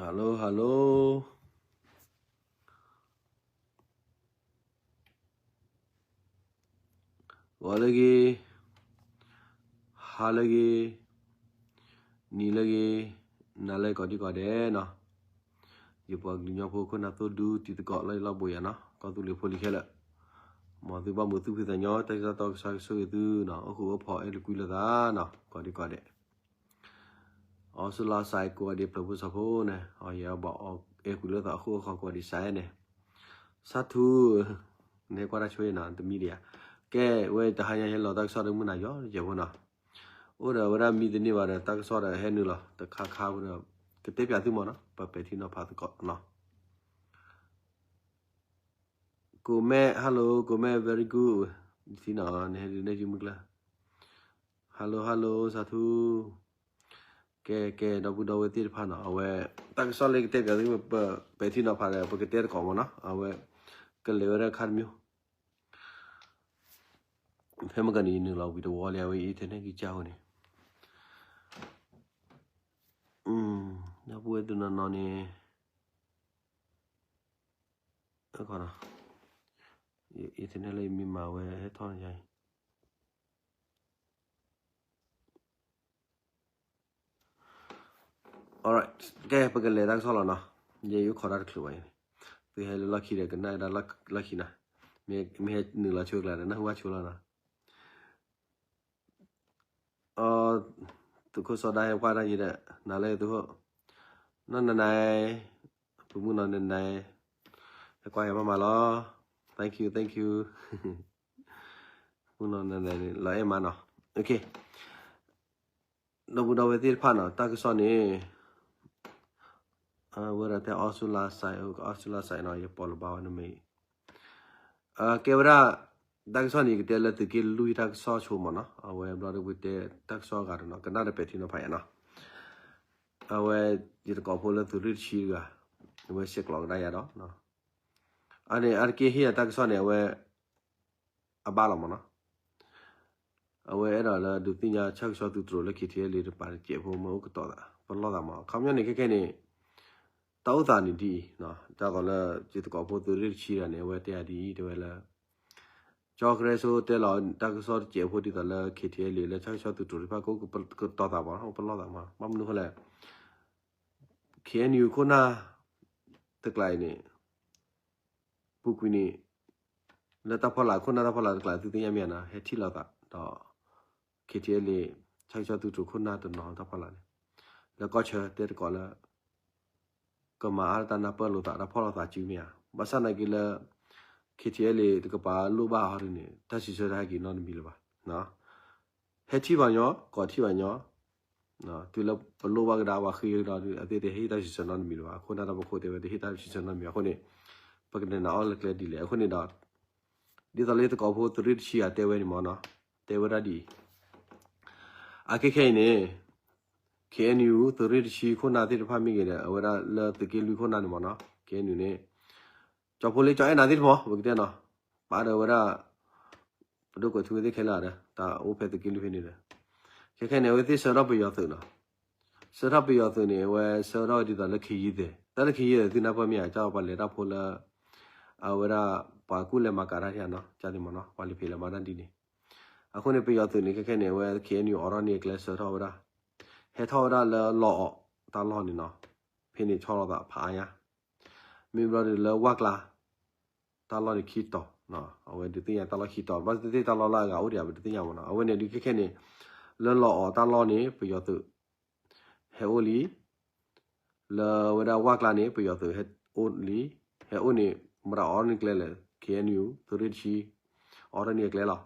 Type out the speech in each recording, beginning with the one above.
hello hello ဂီၤလၢဂ့ၤ, ဟါလၢဂ့ၤ, နံၤလၢဂ့ၤ, နၤလၢကိးဒံကိးဒဲးနီၤ, ယပှၤကလုာ်ကညီဖိခိၣ်နၢ်သိၣ်ဒူတံၤသကိးလၢယလီၢ်ဘိယၤနီၤ, ကီၢ်သူလ့ၤဖိလံၤခဲလၢာ်, မ်သုဘၣ်မုာ်သူၣ်ဖှံသးညီ တၢ်စံးတၢ်တီကစၢ်ကဆိၣ်ဂ့ၤသုနီၤ, အိၣ်ဃုာ်အိၣ်ဖိးအဲၣ်တကွံလိာ်သးနီၤ, ကိးဒံကိးဒဲး အီစူလါစဲးကိးဂၤဒဲးဖျၢၣ်ဖိစီဖိန့ၣ်, အီယဲဘၣ်အီအဲၣ်ကွံလိာ်သးအဃိအဃီကိးဂၤဒဲးစဲးန့ၣ်, စးထူ, နဟဲကွၢ်တၢ်ဆိအံၤနီၤ တမံၤဒံးဧါ, ကဲဝဲတဟါညါဟဲလီၤတၢ်ကစီၣ်ဒီးမုၢ်နၤယီၤယဲၢ်ဖိနီၤ, အိၣ်ဒီးဝဲဒၣ်မံတန့ၢ်ဘၣ်ဒီး တၢ်ကစီၣ်ဒီးဟဲနုာ်လီၤတခါခါဖိဒီး, ကတဲပၠးသုမ့ၢ်နီၤ ပပဲာ်ထံနီၤဖးသကိးနီၤ ကိးမဲ hello ကိးမဲ very good, ထံနီၤ နဟဲဒုးနဲၣ်ယမုၢ်ကျၢၢ်, hello hello စးထူ, ကဲကဲ ဒီပုၢ်ဒီဝဲၢ်သ့ၣ်တဖၣ်နီၤ အဝဲ, တၢ်ကစီၣ်လၢကတဲပၠးသု ပပဲာ်ထံနီၤဖးဒီး ပကတဲသကိးမ့ၢ်နီၤ အဝဲ, ကလဲၤဝဲဒၣ်ခါတမံၤ, ဖဲမကနံၤနုာ်လီၤဝံၤတဝီလံ အဝဲအံၤထဲန့ၣ်ကံကၢ်အဃိန့ၣ်, ဒီပုၢ်ဝဲၢ်တနီၤနီၤန့ၣ် internet လၢယမ့ၢ်မၤဝဲဟဲထီၣ်န့ၣ်ယါအံၤ, alright ကဲ ပကလဲၤတၢ်ကစီၣ်လီၤနီၤ, ယဲယအိၣ်ခိးတၢ်တချုးဘၣ်အံၤ, သုဟဲလၢလီၢ်ခံဒီးကနၣ်ဒၣ်လီၢ်ခံနီၤ, မ့ၢ်ဟဲနုာ်လီၤဆိကျါဒီး နၢ်ဟူဘၣ်ဆိလီၤနီၤ သုးခိၣ်စီၤဒၣ်ဟဲကွၢ်တၢ်ယံၤဒီး နၤလၢသုးခိၣ်, နီၢ်နနၤ, ပမုၣ်နီၢ်နနၤ, ဟဲကွၢ်ယၤမးမးလီၤ, thank you thank you, ပမုၣ်နီၢ်နနၤန့ၣ် လီၤအဲၣ်မးနီၤ, ဒီပုၢ်ဒီဝဲၢ်သ့ၣ်တဖၣ်နီၤ တၢ်ကစီၣ်န့ၣ် ဝဲဒၣ်တဲအီစူလါစဲး, အီစူလါစဲးနီၤ ယပိာ်လီၤဘၣ်ဝဲနမ့ၢ်, ကဲဝဲဒၣ်, တၢ်ကစီၣ်န့ၣ် ယကတဲလၢသုးက့လွံၢ်တၢ်ကစီၣ်ဆိမ့ၢ်နီၤ, အဝဲဘျီဒီးပတဲတၢ်ကစီၣ်အဂၤတနီၤ ကနၣ်ဒီးပဲာ်ထံနီၤဖးယၤနီၤ, အဝဲ, ယသကိးဖိလၢသုးရ့ၣ်တဆံတဂၤ, အဝဲဆဲးကျိးကဒါယၤဒီး, အန့ၣ် အါတက့ၢ်ဟ့ၣ်ယၤတၢ်ကစီၣ်န့ၣ် အဝဲ အဘၣ်လီၤမ့ၢ်နီၤ, အဝဲအဲၣ်ဒိးလၢဒုးသ့ၣ်ညါဆၢကဆှီသုးတြိၤလၢ KTLA တပၤတစဲးဖိမ့ၢ်အိၣ်ကတီၤသး ပလီၢ်သးမး ခီပညီန့ၣ် ခဲခဲန့ၣ် တၢ်အိၣ်သးန့ၣ်ဒ်အံၤ, ဒ်သိးလၢ ယသကိးဖိသုးရ့ၣ်တဆံတဂၤန့ၣ် အဝဲတဲယၤဒ်အံၤ တဲဝဲလၢ ကၠီကရၢဆိတဲလီၤတၢ်ကစီၣ်တစဲးဖိဒ်သိးလၢ KTLA လၢဆၢကဆှီသုးတြိၤတဖၣ်ကအိၣ်ကတီၤသးမး အိၣ်ပလီၢ်သးမး ဘၣ်မနုၤဃိလဲၣ် KNU ခိၣ်နၢ်တကျးအံၤန့ၣ် ပူၤကွံာ်န့ၣ် လၢတၢ်ဖီလာ် ခိၣ်နၢ်တၢ်ဖီလာ်တကျးသုသ့ၣ်ညါမ့ၢ်ဧါနီၤ ဟဲထံၣ်လိာ်သးဒီး KTLA ဆၢကဆှီသုးတြိၤခိၣ်နၢ်တနီၤတၢ်ဖီလာ်န့ၣ် လၢကီၢ်ဆၢတဲသကိးလၢ ကမၤအါတၢ်နၢ်ပၢၢ်လိာ်သးတၢ်ဖီၣ်လိာ်သးစုမ့ၢ်ဧါ ဘၣ်ဆၣ်နာ်က့လၢ KTLA တကပၤလိၣ်ဘၣ်ဟီဒ်န့ၣ် တၢ်စံးဆၢတဟဲက့ၤနီတမံၤလၢၤဘၣ် ဟဲထံၣ်ဘၣ်ညီ ကိးထံၣ်ဘၣ်ညီ တုၤလၢပလိၣ်ဘၣ်ကဒါပှၤဃ့ကဒီး အသ့ၣ်တဟ့ၣ်တၢ်စံးဆၢနီတမံၤလၢၤဘၣ် အခိၣ်နၢ်တၢ်ဖီခိၣ်တဲဝဲတဟ့ၣ်တၢ်စံးဆၢနီတမံၤအဃိန့ၣ် ပကနၣ်အီၤလၢကျဲဒ်လဲၣ် အဃိန့ၣ်ဒီး ဒ်သိးလၢယသကိးဖိသုးရ့ၣ်တဆံဂၤတဲဝဲန့ၣ်မ့ၢ်နီၤ တဲဝဲဒၣ်ဒ်အံၤ အခဲခဲအံၤန့ၣ် KNU သုးရ့ၣ်တဆံခိၣ်နၢ်သ့ၣ်တဖၣ်မ့ၢ်ဂ့ၤဒီး အဝဲဒၣ်လၢသုးက့လွံၢ်ခိၣ်နၢ်န့ၣ်မ့ၢ်နီၤ KNU န့ၣ် ကၠီဖိလ့ကၠီအဲၣ်နၤသ့ၣ်တဖၣ် ပကတဲနီၤ ပာ်ဒီးဝဲဒၣ် ပဒိၣ်ကွဲးထူဝဲသ့ၣ်ခဲလၢာ်ဒီး တၢ်အိၣ်ဖဲသုးက့လွံၢ်ဖဲန့ၣ်ဒီး ခဲခဲန့ၣ် အဝဲသ့ၣ်ဆှၢထီၣ်ပယီၤသုးနီၤ ဆှၢထီၣ်ပယီၤသုးန့ၣ် အဝဲဆှၢထီၣ်ဝဲဒ်သိးလၢခ့ယုၢ်သဲး တၢ်လၢခ့ယုၢ်သဲးသုနၢ်ပၢၢ်မ့ၢ်ဧါ ကၠီပှၤလဲၤတၢ်ဖိလၢ အဝဲဒၣ် ပှၤကူၣ်လဲၤမၤကၤတၢ်ဒ်နီၤ ကၠီသ့ၣ်မ့ၢ်နီၤ ပှၤလၢဖံးလဲၤမၤတၢ်ဒ်န့ၣ် အဃိန့ၣ် ပယီၤသုးန့ၣ် ခဲခဲန့ၣ် အဝဲ KNU အိးထီၣ်န့ၢ်အကျဲဆှၢထီၣ်ဝဲဒၣ် ဟဲထီၣ်ဝဲဒၣ်လၢလီၤအီၤတၢ်လီၢ်န့ၣ်နီၤ ဖဲန့ၣ်ဆီလီၤသးဖးအါညါ မ့ၢ်ဘျီဒုးလၢဝၣ်ကျါ တၢ်လီၢ်န့ၣ်ခံတီၤ အဝဲဒုးသ့ၣ်ညါတၢ်လီၢ်ခံတီၤ ဘၣ်သ့ၣ်သ့ၣ်တၢ်လီၢ်လၢအဂၤအိၣ်ဒံး ပတသ့ၣ်ညါမ့ၢ်နီၤ အဝဲန့ၣ်ဒုးခဲခဲန့ၣ် လၢလီၤအီၤတၢ်လီၢ်န့ၣ် ပယီၤသုး ဟဲအိၣ်လံ လၢဝဲဒၣ်ဝၣ်ကျါန့ၣ် ပယီၤသုးဟဲအိၣ်လံ ဟဲအိၣ်န့ၣ် မတၤအိးထီၣ်န့ၢ်ကျဲလဲၣ် KNU သုးရ့ၣ်တဆံ အိးထီၣ်န့ၢ်အကျဲလီၤ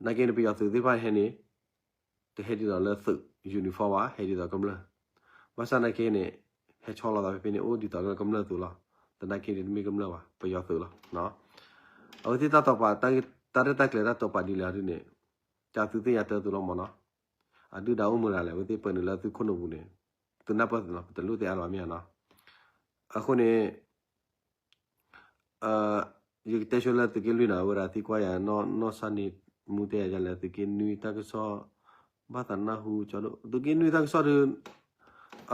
နာ်က့န့ၣ် ပယီၤသုးသ့ၣ်တဖၣ်ဟဲန့ၣ် တဟဲဒ်သိးလၢသုး uniform ဘၣ် ဟဲဒ်သိးကမျၢၢ် ဘၣ်ဆၣ်နာ်က့န့ၣ် ဟဲဆီလီၤသးဖဲဖဲန့ၣ် အိၣ်ဒ်သိးလၢကမျၢၢ်သုးလီၤ သနာ်က့န့ၣ် တမ့ၢ်ကမျၢၢ်ဘၣ် ပယီၤသုးလီၤ အဝဲသ့ၣ်တၢ်တီၢ်ပာ် တၢ်ရဲၣ်တၢ်ကျဲၤတၢ်တီၢ်ပာ်ဒ်လဲၣ်ဒ်န့ၣ် ကၢ်သုသ့ၣ်ညါတၢ်သုလီၤမ့ၢ်နီၤ အဒုၣ်ဒါအိၣ်မူဒၣ်လဲၣ် အဝဲသ့ၣ်ပၢနုာ်လၢသုခိၣ်နူာ်ပူၤန့ၣ် သုနၢ်ပၢၢ်သုးလီၤ ပတလိၣ်သ့ၣ်အါလီၤမ့ၢ်ဧါနီၤ အဃိန့ၣ် ယကတဲဆိလၢသုးက့လွံၢ်နီၤ အဝဲဒၣ်သံကွၢ်ယၤ နီၢ်စၢ်န့ၣ်မူတဲယၤလဲၣ် သုးက့နွံတၢ်ကစီၣ် ဘၣ်သးနၢ်ဟူကၠီဒိၣ် သုးက့နွံတၢ်ကစီၣ်ဒီး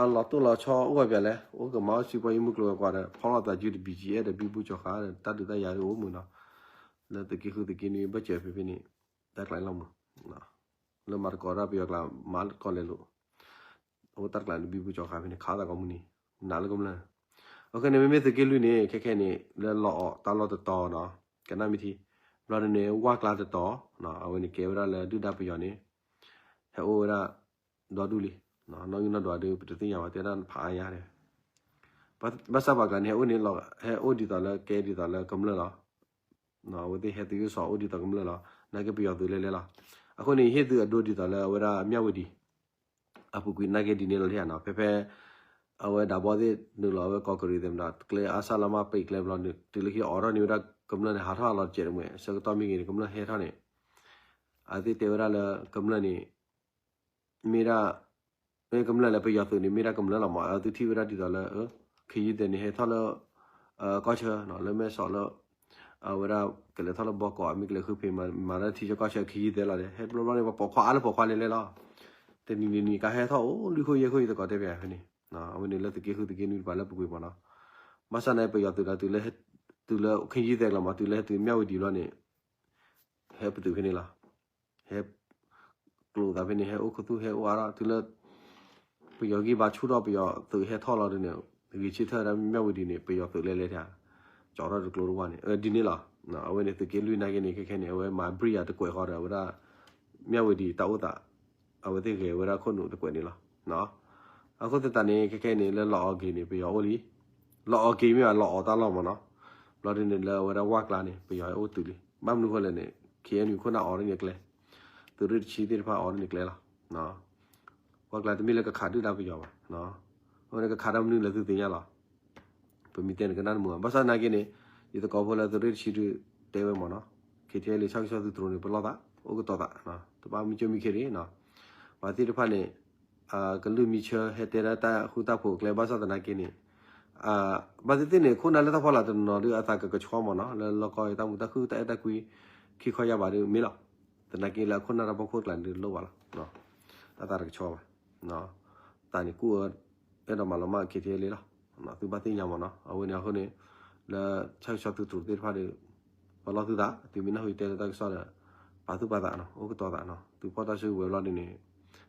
အလီၤတိၢ်လီၤဆီအိၣ်ဝဲပၠးလဲၣ်, အိၣ်ကမၤအီၣ်စံပှၤယမုၢ်ကျိၤဝဲၤကွာ်ဒီး ဖီၣ်လိာ်သးယုၢ်ဒီး ဘံၣ်ကၠံအဲၣ်ဒီး ဘံဘူကၠီၤဃာ်ဒီး တၢ်ဒုးတၢ်ယၤဒုးအိၣ်မုာ်နီၤ, လၢသုးက့ဃုသုးက့နွံဘၢၣ်စၢၤဖဲဖဲန့ၣ် တၢ်ကျးလီၤမုာ်, လၢမၤသကိးတၢ်ပယီၤကျါ မၤသကိးလဲၤလိာ် အဝဲတၢ်တကျးန့ၣ် ဘံဘူကၠီၤဃာ်ဖဲန့ၣ် ခးသးကိးမုၢ်နံၤ နးလၢကမျၢၢ်, အဃိန့ၣ် မ့မ့ၢ်သုးက့လွံၢ်န့ၣ် ခဲခဲန့ၣ် လၢလီၤအီၤတၢ်လီၢ်တတီၤနီၤ, ကနၣ်မ့ၢ်ထံ, ဘျီဒ်န့ၣ် ဝၢ်ကျါတတီၤ, အဝဲန့ၣ်ကဲဝဲဒၣ်လၢဒုၣ်ဒါပယီၤန့ၣ် ဟဲအိၣ်ဝဲဒၣ် ဒီဒူၣ်လံ, နီၢ်ဂံၢ်နီၢ်ဒွးဒုး ပတသ့ၣ်ညါဘၣ် တဲဒၣ်ဖးအါညါန့ၣ်, ဘၣ်ဆၣ်ပှၤကျါန့ၣ် ဟဲအိၣ်န့ၣ်လီၤ ဟဲအိၣ်ဒ်သိးလၢကဲဒ်သိးလၢကမျၢၢ်လီၤ, အဝဲသ့ၣ်ဟဲသယုၢ်စီၤအိၣ်ဒ်သိးကမျၢၢ်လီၤ, နာ်က့ပယီၤသုးလဲၤလဲၤလီၤ, အဃိန့ၣ် ဟ့ၣ်သုးအဒိဒ်သိးလၢအဝဲဒၣ်မၠၣ်ဝတံၤ အပူၤကွံာ်နာ်က့ဒ်န့ၣ်လီၤဧါနီၤ, ဖဲဖဲ အဝဲဒၣ်ဘီသ့ၣ်နုာ်လီၤအဝဲကီးကရံးသ့ၣ်မတၤ ကျဲအါစၢ်လါမၢ်ပံးကျဲဘျီ နုာ်တုၤလၢခံအီၤထီၣ်န့ၢ်ဝဲဒၣ်ကမျၢၢ်န့ၣ် ဟးထီၣ်လီၤတစဲးတမှဲၤ ဆၢကတီၢ်မ့ၢ်ဂ့ၤန့ၣ် ကမျၢၢ်ဟဲထီၣ်န့ၣ် အဝဲသ့ၣ်တဲဝဲဒၣ်လၢကမျၢၢ်န့ၣ် မ့ၢ်ဒၣ် မ့ၢ်ကမျၢၢ်လၢပယီၤသုးန့ၣ် မ့ၢ်ဒၣ်ကမျၢၢ်လီၤမး အဝဲသ့ၣ်ထံၣ်ဝဲဒၣ်ဒ်သိးလၢ ခ့ယုၢ်သဲးန့ၣ် ဟဲထီၣ်လၢ ကီၢ်ဆၢ လၢမဲၢ်ဆီးလၢ အဝဲဒၣ်ကလဲၤထီၣ်လၢဘီကီး မ့ၢ်ကလဲၤဃုဖံးမၤ မၤတၢ်ထံဆၢကီၢ်ဆၢခ့ယုၢ်သဲးလီၤဒီး ဟဲတဘျီဘျီန့ၣ် ပှၤပိာ်ခွါအါလၢပိာ်ခွါလဲၤလဲၤလီၤ, တနံၤနံၤနံၤကါဟဲထီၣ်အိၣ်လွံၢ်ခိၣ်ယဲၢ်ခိၣ်အံၤသကိးတဲပၠးဖဲန့ၣ်, အဝဲန့ၣ်လၢသုးက့ဃုသုးက့နွံတပၤလၢပူၤကွံာ်မးနီၤ, ဘၣ်ဆၣ်န့ၣ် ပယီၤသုးဒီး တုၤလၢခ့ယုၢ်သဲးကျါမး တုၤလၢဟဲတုၤမၠၣ်ဝတံၤဘျီန့ၣ် ဟဲပတုာ်ဖဲန့ၣ်လီၤ, ဟဲ ကျိသးဖဲန့ၣ် ဟဲအိၣ်ခူသူၣ်ဟဲအိၣ်အါထီၣ် တုၤလၢ ပယီၤဂံၢ်ဘါဆူၣ်ထီၣ် ပယီၤသုးဟဲထီၣ်လီၤဒ်န့ၣ် ဂ့ၤဆၢထၢၣ်ဒၣ်မၠၣ်ဝတံၤန့ၣ် ပယီၤသုးလဲၤလဲၤတၢ် ကၠီထီၣ်တကျိတဝၢ်န့ၣ် ဒ်န့ၣ်လီၤ, အဝဲန့ၣ်သုးက့လွံၢ်နာ်က့န့ၣ် ခဲခဲန့ၣ် အဝဲမၤဘြံၣ်ယၤတကွဲးဃီဒီး အဝဲဒၣ် မၠၣ်ဝတံၤတၢ်အိၣ်သး အဝဲသ့ၣ်ဂဲၤဝဲဒၣ်ခိၣ်နူာ်တကွဲးန့ၣ်လီၤ, အဃိသတးန့ၣ် ခဲခဲန့ၣ် လၢလီၤအီၤက့ၤန့ၣ် ပယီၤအိၣ်လံ, လီၤအီၤက့ၤမ့ၢ်ဘၣ်လီၤအီၤတၢ်လီၢ်မးနီၤ, ဘျီဒ်န့ၣ်လၢအဝဲဒၣ်ဝၢ်ကျါန့ၣ် ပယီၤဟဲအိၣ်တုၤလံ, ဘၣ်မနုၤဃိလဲၣ်န့ၣ် ခ့ၣ်အဲၣ်ယူၣ်ခိၣ်နၢ်အီၤဒ်န့ၣ်ကျဲ, သုးရ့ၣ်တဆံသ့ၣ်တဖၣ်အီၤဒ်န့ၣ်ကျဲလီၤ, ဝၢ်ကျါတမ့ၢ်လၢကခးဒုၣ်ဒါပယီၤဘၣ်, အဝဲန့ၣ်ကခးတၢ်မနုၤလဲၣ်သုသ့ၣ်ညါလီၤ, ပမ့ၢ်တဲန့ၣ်ကနၣ်တမုာ်ဘၣ်, ဘၣ်ဆၣ်နာ်က့န့ၣ် ယသကိးဖိလၢသုးရ့ၣ်တဆံဒုးတဲဝဲမးနီၤ, ခ့ၣ်ထံၣ်အဲၣ်လ့ၣ် ဆၣ်ကဆီသုးတြိၤန့ၣ် ပလီၢ်သး အိၣ်ကတီၤသး, တဘၣ်မုာ်ကၠိမံခ့ရ့ၣ်နီၤ, ပှၤသ့ၣ်တဖၣ်န့ၣ် ကလုၢ်မံဆၢဟဲတဲဒၣ်တၢ်ဃူတၢ်ဖိးအကျဲ ဘၣ်ဆၣ်သနာ်က့န့ၣ် ဘၣ်သ့ၣ်သ့ၣ်န့ၣ် ခိၣ်နၢ်လၢတၢ်ဖီလာ်တနီၤနီၤဒုး အသးကကဆှီမးနီၤ, လၢလီၢ်ကီၢ်တၢ်မုာ်တၢ်ခုၣ်တၢ်အဲၣ်တၢ်ကွံ ခံခီယါဘၣ်ဒုးမ့ၢ်လီၤ, သနာ်က့လၢအခိၣ်နၢ်တၢ်ဖီခိၣ်ကျါန့ၣ်ဒုးတလိၣ်ဘၣ်လီၤ, အသးတကဆှီဘၣ်, သးန့ၣ်ကူၣ်အၢ အဲၣ်ဒိးမၤလီၤမၢ်ခ့ၣ်ထံၣ်အဲၣ်လ့ၣ်လီၤ, သုဘၣ်သ့ၣ်ညါမးနီၤ, အဝဲန့ၣ်အဃိန့ၣ် လၢဆၣ်ကဆီသုးတြိၤသ့ၣ်တဖၣ်ဒီး ပလီၢ်သုသး သုမ့ၢ်နၢ်ဟူယတဲလၢတၢ်ကစီၣ်ဒီး ပာ်သူၣ်ပာ်သးနီၤ, အိၣ်ကတီၤသးနီၤ, သုဖီၣ်တၢ်စုကဝဲၤဘျီဒ်န့ၣ်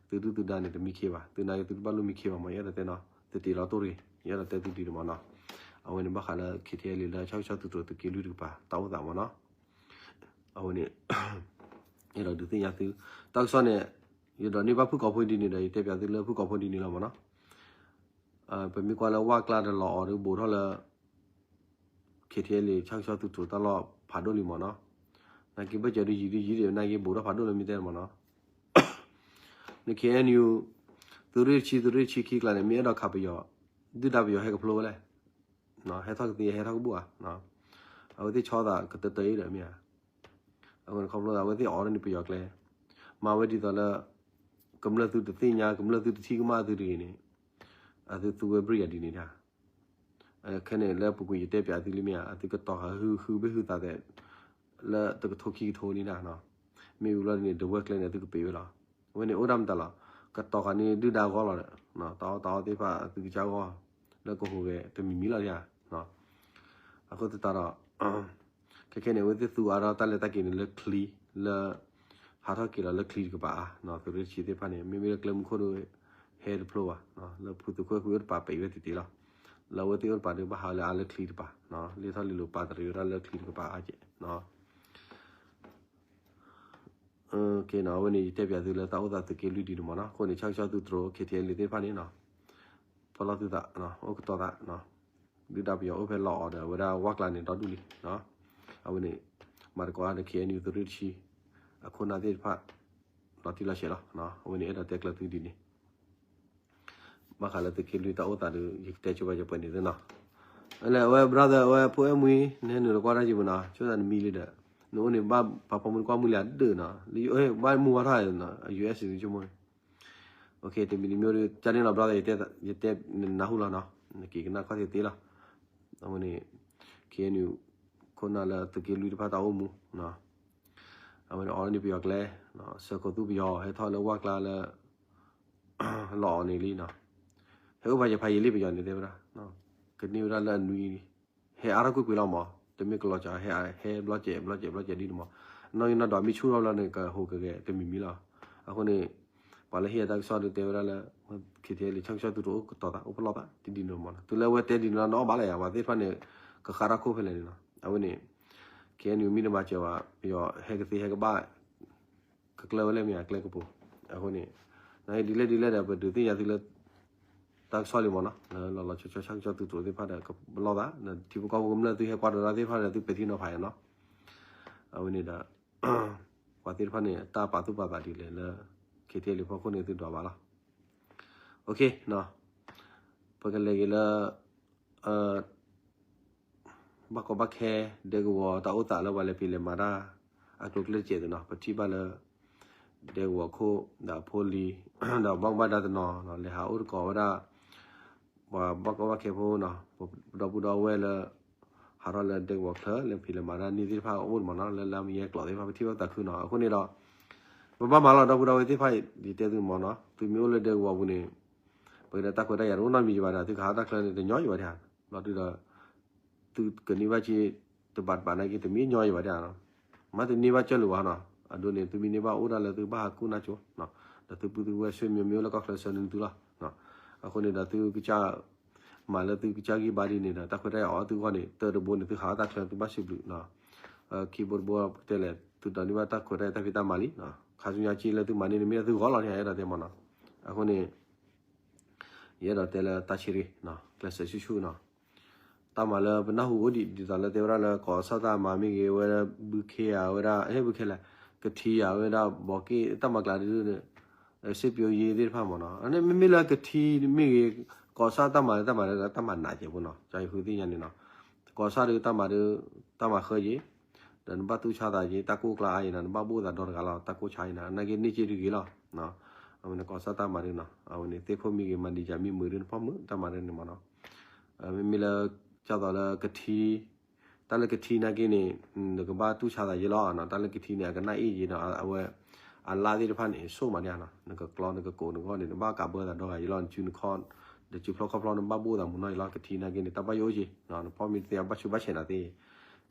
သုဒုၣ်သုဒါန့ၣ် တမံခ့ဘၣ်, သုနာ်က့သုတဘၣ်လိၣ်မံခ့ဘၣ်မး, ယအဲၣ်ဒိးတဲနီၤ, သုတ့လီၤတိၢ်တဂ့ၤ, ယအဲၣ်ဒိးတဲသုဒ်န့ၣ်မးနီၤ, အဝဲန့ၣ်ဘၣ်ဃးလၢ ခ့ၣ်ထံၣ်အဲၣ်လ့ၣ် လၢဆၣ်ကဆီသုးတြိၤသုးက့လွံၢ်တကပၤ တၢ်အိၣ်သးမးနီၤ, အဝဲန့ၣ် အဲၣ်ဒိးဒုးသ့ၣ်ညါသု, တၢ်ကစီၣ်န့ၣ် ယဒိးန့ၢ်ဘၣ်ဖုၣ်ကိာ်ဖိဒ်န့ၣ်ဒီး ယတဲပၠးသုလၢဖုၣ်ကိာ်ဖိဒ်န့ၣ်လီၤမးနီၤ, ပမ့ၢ်ကွၢ်လၢဝၢ်ကျါတလီၤအီၤဒီး ဘူးထီၣ်လၢ ခ့ၣ်ထံၣ်အဲၣ်လ့ၣ် ဆၣ်ကဆီသုးတြိၤတၢ်လီၢ်ဖးဒိၣ်လံမးနီၤ, နာ်က့ဘၢၣ်စၢၤဒုးယံၤဒုးယံၤဒံး နာ်က့ဘူးထီၣ်ဖးဒိၣ်လၢမ့ၢ်တဲမးနီၤ, န ခ့ၣ်အဲၣ်ယူၣ် သုးရ့ၣ်တဆံ သုးရ့ၣ်တဆံခံကျါန့ၣ် မ့ၢ်အဲၣ်ဒိးခးပယီၤ ဒုၣ်ဒါပယီၤဟဲကဖျိဝဲလဲၣ်, ဟဲထီၣ်ကသ့ ဟဲထီၣ်ကဘူၣ်ဧါ, အဝဲသ့ၣ်ဆီသးကတၢၢ်တၢၢ်အံၤဒီးမ့ၢ်ဧါ, အဝဲန့ၣ်ခီဖျိအဝဲသ့ၣ်အီၤန့ၣ်ပယီၤကျဲ, မၤဝဲဒ်သိးလၢ ကမျၢၢ်သုတသ့ၣ်ညါ ကမျၢၢ်သုတထံၣ်ကမၣ်သုတဂ့ၤန့ၣ်, အသုသူဝဲဘြံၣ်ယၤဒ်န့ၣ်ဒၣ်, ခဲန့ၣ်လၢပူၤကွံာ်ယတဲပၠးသုလံမ့ၢ်ဧါ, အသုကတီၤဃာ်ဟုဟုဘ့ၣ်ဟုသးသဲး လၢတကထိခံကထိန့ၣ်ဒၣ်နီၤ, မ့ၢ်ဝံၤလီၤန့ၣ် ဒဝဲၢ်ကျဲန့ၣ် အသုကပ့ၤဝဲလီၤ, အဝဲန့ၣ်အိၣ်ဒၣ်မတၤလီၤ, ကတီၤဃာ်န့ၢ်ဒုၣ်ဒါဂီၢ်လီၤဒီး တၢ်အီၣ်တၢ်အီသ့ၣ်တဖၣ်အသုကစၢ်ဂီၢ် လၢကဟူးဂဲၤတမံၤမံၤလီၤဧါ, အဃိသတးဒီး ခဲခဲန့ၣ် အဝဲသ့ၣ်သူအါထီၣ်တၢ်လဲၤတၢ်က့ၤန့ၣ်လၢချံ လၢ ဟးထီၣ်က့ၤလီၤလၢချံတကပၤအါ, သုးရ့ၣ်တဆံသ့ၣ်တဖၣ်န့ၣ် မ့မ့ၢ်လၢကျဲမုၢ်ခိၣ်ဒီး ဟဲတဖျိဘၣ်, လၢဖုသုးခိၣ်အဲၣ်ခွံအိၣ်တပၤပံးဝဲတ့ၢ်တ့ၢ်လီၤ, လၢအဝဲသ့ၣ်အိၣ်တပၤဒီးဘၣ်ဟးလၢအါလၢချံတပၤ, လ့ၣ်ထီၣ်လ့ၣ်လိၤပာ်တရံးဝဲဒၣ်လၢချံတကပၤအါကဲး အဝဲန့ၣ် ယတဲပၠးသုလၢတၢ်အိၣ်သးသုးက့လွံၢ်ဒ်န့ၣ်မးနီၤ, အဃိန့ၣ် ဆၣ်ကဆီသုးတြိၤ ခ့ၣ်ထံၣ်အဲၣ်လ့ၣ်သ့ၣ်တဖၣ်န့ၣ် ပလီၢ်သုသး အိၣ်ကတီၤသး, ဒုၣ်ဒါပယီၤအိၣ်ဖဲလီၤအီၤဒီး အဝဲဒၣ်ဝၢ်ကျါန့ၣ်ဒီဒူၣ်လံ, အဝဲန့ၣ် မၤသကိးဒီး ခ့ၣ်အဲၣ်ယူၣ် သုးရ့ၣ်တဆံ အခိၣ်နၢ်သ့ၣ်တဖၣ် လီၤတံၢ်လီၤဆဲးလီၤ, အဝဲန့ၣ်အဲၣ်ဒိးတဲကျၢၤသုဒ်န့ၣ် ဘၣ်ဃးလၢသုးက့လွံၢ်တၢ်အိၣ်သးဒီး ယကတဲဆိပာ်စၢၤပှဲၤန့ၣ်သ့နီၤ, လၢအဝဲ brother အဝဲဖိအဲၣ်မှံ နဟဲနုာ်လီၤကွၢ်တၢ်ယံၤမနၤ, ဆိသးနမံလံဒီး နအိၣ်န့ၣ်ဘၣ်ပာ်ဖီမုၢ်တကွၢ်မုၢ်လၢအဒၢးနီၤ, လၢယအိၣ်ဘၣ်မုၢ်ဝါထီၣ်နီၤ, US ဆိကမိၣ်န့ၣ် တမံၤတမံၤဒီး ကန့ၣ်လီၤ brother ယတဲ ယတဲနနၢ်ဟူလီၤနီၤ, နက့ၤကနၣ်ခီၣ်ထံးသ့လီၤ, အဝဲန့ၣ် ခ့ၣ်အဲၣ်ယူၣ် ခိၣ်နၢ်လၢသုးက့လွံၢ်တဖၣ်တၢ်အိၣ်မူ, အဝဲန့ၣ်အီၤန့ၣ်ပယီၤကျဲ, ဆှၢခိၣ်သူပယီၤ ဟဲထီၣ်လၢဝၢ်ကျါလၢ လီၤအီၤန့ၣ်လံနီၤ, ဟဲအိၣ်ဖးယဲၢ်ဖးယံာ်လံပယီၤန့ၣ်တဲဝဲဒၣ်, ကန့ၢ်ဝဲဒၣ်လၢအနွံ ဟဲအါထီၣ်ကွ့ၢ်ကွ့ၢ်လီၤမး, တမ့ၢ်ကလီၤကၠီ ဟဲ ဟဲဘျီကဲး ဘျီကဲး ဘျီကဲးဒ်န့ၣ်မး, နီၢ်ဂံၢ်နီၢ်ဒွးမ့ၢ်ဆူၣ်ထီၣ်ဘျီန့ၣ် ကဟူးကဂဲၤတမံၤမံၤလီၤ. အဃိန့ၣ် ပှၤလၢဟ့ၣ်အတၢ်ကစီၣ်ဒုးတဲဝဲဒၣ်လၢ ခ့ထံလံ ဆၣ်ကစီၣ်သုးတအိၣ်ကတီၤသး အိၣ်ဖျီၣ်သး တဒ်န့ၣ်မးနီၤ, တုၤလၢအဝဲတဲဒ်န့ၣ်လီၤ နအီၣ်ဘၣ်လၢယၤ ပှၤသ့ၣ်တဖၣ်န့ၣ် ကဃါတၢ်ခိၣ်ဖဲလဲၣ်န့ၣ်လီၤ. အဝဲန့ၣ် ခဲအံၤန့ၣ် မ့ၢ်တမၤစၢၤဘၣ် ပယီၤဟဲကသ့ဟဲကဘၣ် ကကျၢၢ်ဝဲလဲၣ်မ့ၢ်ဧါ ကျဲကပူၤ, အဃိန့ၣ် နဒ်လဲၣ်ဒ်လဲၣ်ဒီး ပဒုးသ့ၣ်ညါသုလၢ တၢ်ကစီၣ်လံမးနီၤ, လၢလီၤလီၤဆီဆီ ဆၣ်ကစီၣ်သုးတအိၣ်သ့ၣ်တဖၣ်ဒီး ကပလီၢ်သး ထံဖိကီၢ်ဖိကမျၢၢ်သုဟဲကွၢ်ဒီးတၢ်သ့ၣ်တဖၣ်ဒီး သုပဲာ်ထံနီၤဖးယၤနီၤ. အဝဲန့ၣ်ဒီး ပှၤသ့ၣ်တဖၣ်န့ၣ် တၢ်ပာ်သူၣ်ပာ်သးဒ်လဲၣ်လၢ ခ့ထံလံဖီခိၣ်န့ၣ် သုဒွးဘၣ်လီၤ. ပကလဲၤက့ၤလၢ ဘၣ်ကီဘၣ်ခဲ ဒဲကဝီၤတၢ်အိၣ်သးလၢပှၤလဲၤဖံးလဲၤမၤတၢ် အကျိၤကျဲတစဲးသုနီၤ, ပထံၣ်ဘၣ်လၢ ဒဲကဝီၤခိၣ် ဒီးအဖိလံၤ ဒီးဘၣ်မူဘၣ်ဒါတနီၤ လဲၤဟးအိၣ်တကိးဝဲဒၣ် ပှၤဘၣ်ကီဘၣ်ခဲဖိနီၤ, ပဒီပုၢ်ဒီဝဲၢ်လၢ ဟးထီၣ်လၢဒဲကဝီၤချၢ လဲၤဖံးလဲၤမၤတၢ်န့ၢ်သ့ၣ်တဖၣ်အိၣ်မးနီၤ, လၢလါမယဲကျိးသ့ၣ်တဖၣ် ပထံၣ်ဘၣ်သးခုနီၤ. အဃိန့ၣ်ဒီး ပဘၣ်မၤလီၤဒီပုၢ်ဒီဝဲၢ်သ့ၣ်တဖၣ် ယတဲသုမးနီၤ, သုမ့ၢ်အိၣ်လၢဒဲကဝီၤပူၤန့ၣ် ပကတဲတၢ်ခွဲးတၢ်ယာ်တအိၣ်နီတမံၤယံၤဘၣ်ဒီး သုကဟးထီၣ်တၢ်ချၢန့ၣ် တညီယံၤဘၣ်ဒၣ်, ဘျီဒုဒီး သုကန့ၢ်ဘၣ်က့ၤ တဘးတဘးနာ်က့ တမ့ၢ်ညီယံၤဘၣ်ဒၣ်နီၤ, မ့ၢ်တန့ၢ်ဘၣ်ကၢ်လိာ်ဘၣ်နီၤ, အဒိန့ၣ် သုမ့ၢ်န့ၢ်ဘၣ်အိၣ်ဒၣ်လၢသုကဘၣ်ဟးကူၣ်နၢ်ကၠိ ဒီးသုပုၢ်သုဝဲၢ်ဆွေမျိုးမ့ၢ်အိၣ်လၢကီၢ်ချၢဆၢန့ၢ်သုလီၤ. အဃိန့ၣ်ဒီးသုကစၢ် မၤလၢသုကစၢ်ဂံၢ်ဘါဒ်န့ၣ်ဒီး တၢ်ခွဲးတၢ်ယာ်အီၤသုဂီၢ်န့ၣ် တၢ်တဘိန့ၣ် သုဟးထီၣ်တၢ်ချၢသုဘၣ်စံးဘျုး ခံဘိတဘိတဲလဲၣ် သုဒိးန့ၢ်ဘၣ်တၢ်ခွဲးတၢ်ယာ်တၢ်ဖံးတၢ်မၤလံ, ခါဆူညါက့လၢသုမၤန့ၢ်န့ၣ် မ့ၢ်ဒၣ်သုဂီၢ်လီၤန့ၣ် ယအဲၣ်ဒိးတဲမးနီၤ. အဃိန့ၣ် ယအဲၣ်ဒိးတဲလၢတၢ်ဆံးတဂ့ၤ ကျဲးစၢးဆူၣ်ဆူၣ်နီၤ, တၢ်မၤလၢပနၢ်ဟူအိၣ်ဒံး ဒ်သိးလၢတဲဝဲဒၣ်လၢ ကီၢ်စၣ်တၢ်မၤမ့ၢ်ဂ့ၤ ဝဲဒၣ်ဘုခ့ဧါ ဝဲဒၣ် ဟဲဘုခ့လဲၣ် ကထံဧါ ဝဲဒၣ်ဘီးက့ၣ် တၢ်မၤကျါဒ်န့ၣ် စ့ပျိယ့သ့ၣ်တဖၣ်မးနီၤ, မ့မ့ၢ်လၢကထံမ့ၢ်ဂ့ၤ ကီၢ်စၣ်တၢ်မၤလၢတၢ်မၤလၢတၢ်မၤနးကဲးဖိနီၤ, ကၢ်ယဃုသ့ၣ်ညါန့ၣ်နီၤ, ကီၢ်စၣ်ဒုးတၢ်မၤဒုး တၢ်မၤဃၢယ့ၤ, ဒီးနဘၣ်တူၢ်ဆါသးယ့ၤ တၢ်ကိၢ်ကျါအါယ့ၤနီၤ, နဘၣ်ဘိၣ်သးဒီတဂၤလီၤ တၢ်ကိၢ်ဆါအံၤနီၤ, နာ်က့န့ၢ်က့တဂ့ၤလီၤ. အဝဲန့ၣ်ကီၢ်စၣ်တၢ်မၤဒုးနီၤ, အဝဲန့ၣ်သ့ၣ်ခိၣ်မ့ၢ်ဂ့ၤ မၤဒံးယၤမ့ၢ်မုာ်ဒုး နဖီၣ်မုာ်တၢ်မၤဒုးန့ၣ်မးနီၤ, မ့မ့ၢ်လၢ ကၢ်သိးလၢကထံ တၢ်လၢကထံနာ်က့န့ၣ် နကဘၣ်တူၢ်ဆါသးယ့ၤလီၤနီၤ, တၢ်လၢကထံန့ၣ် အကနၣ်အ့ၣ်ယ့ၤနီၤ, အဝဲ အလၣ်သ့ၣ်တဖၣ်န့ၣ် ဆိၣ်မးဒၣ်နီၤ, နကကျီနကကိးနဂီၢ်န့ၣ် နဘၣ်ကးဘၢသးဒီဂၤယ့ၤလီၤ, နစုနခီၣ် နစုဖျီခီၣ်ဖျီ နဘၣ်ဘိၣ်သးမုာ်နီၢ်ယ့ၤလီၤ, ကထံနာ်က့န့ၣ် တၢ်ဘၣ်ယိၣ်အိၣ်က့ၤ, နဖီၣ်မ့ၢ်တသ့အဘၣ်ဆူးဘၣ်ဆဲးနၤသ့,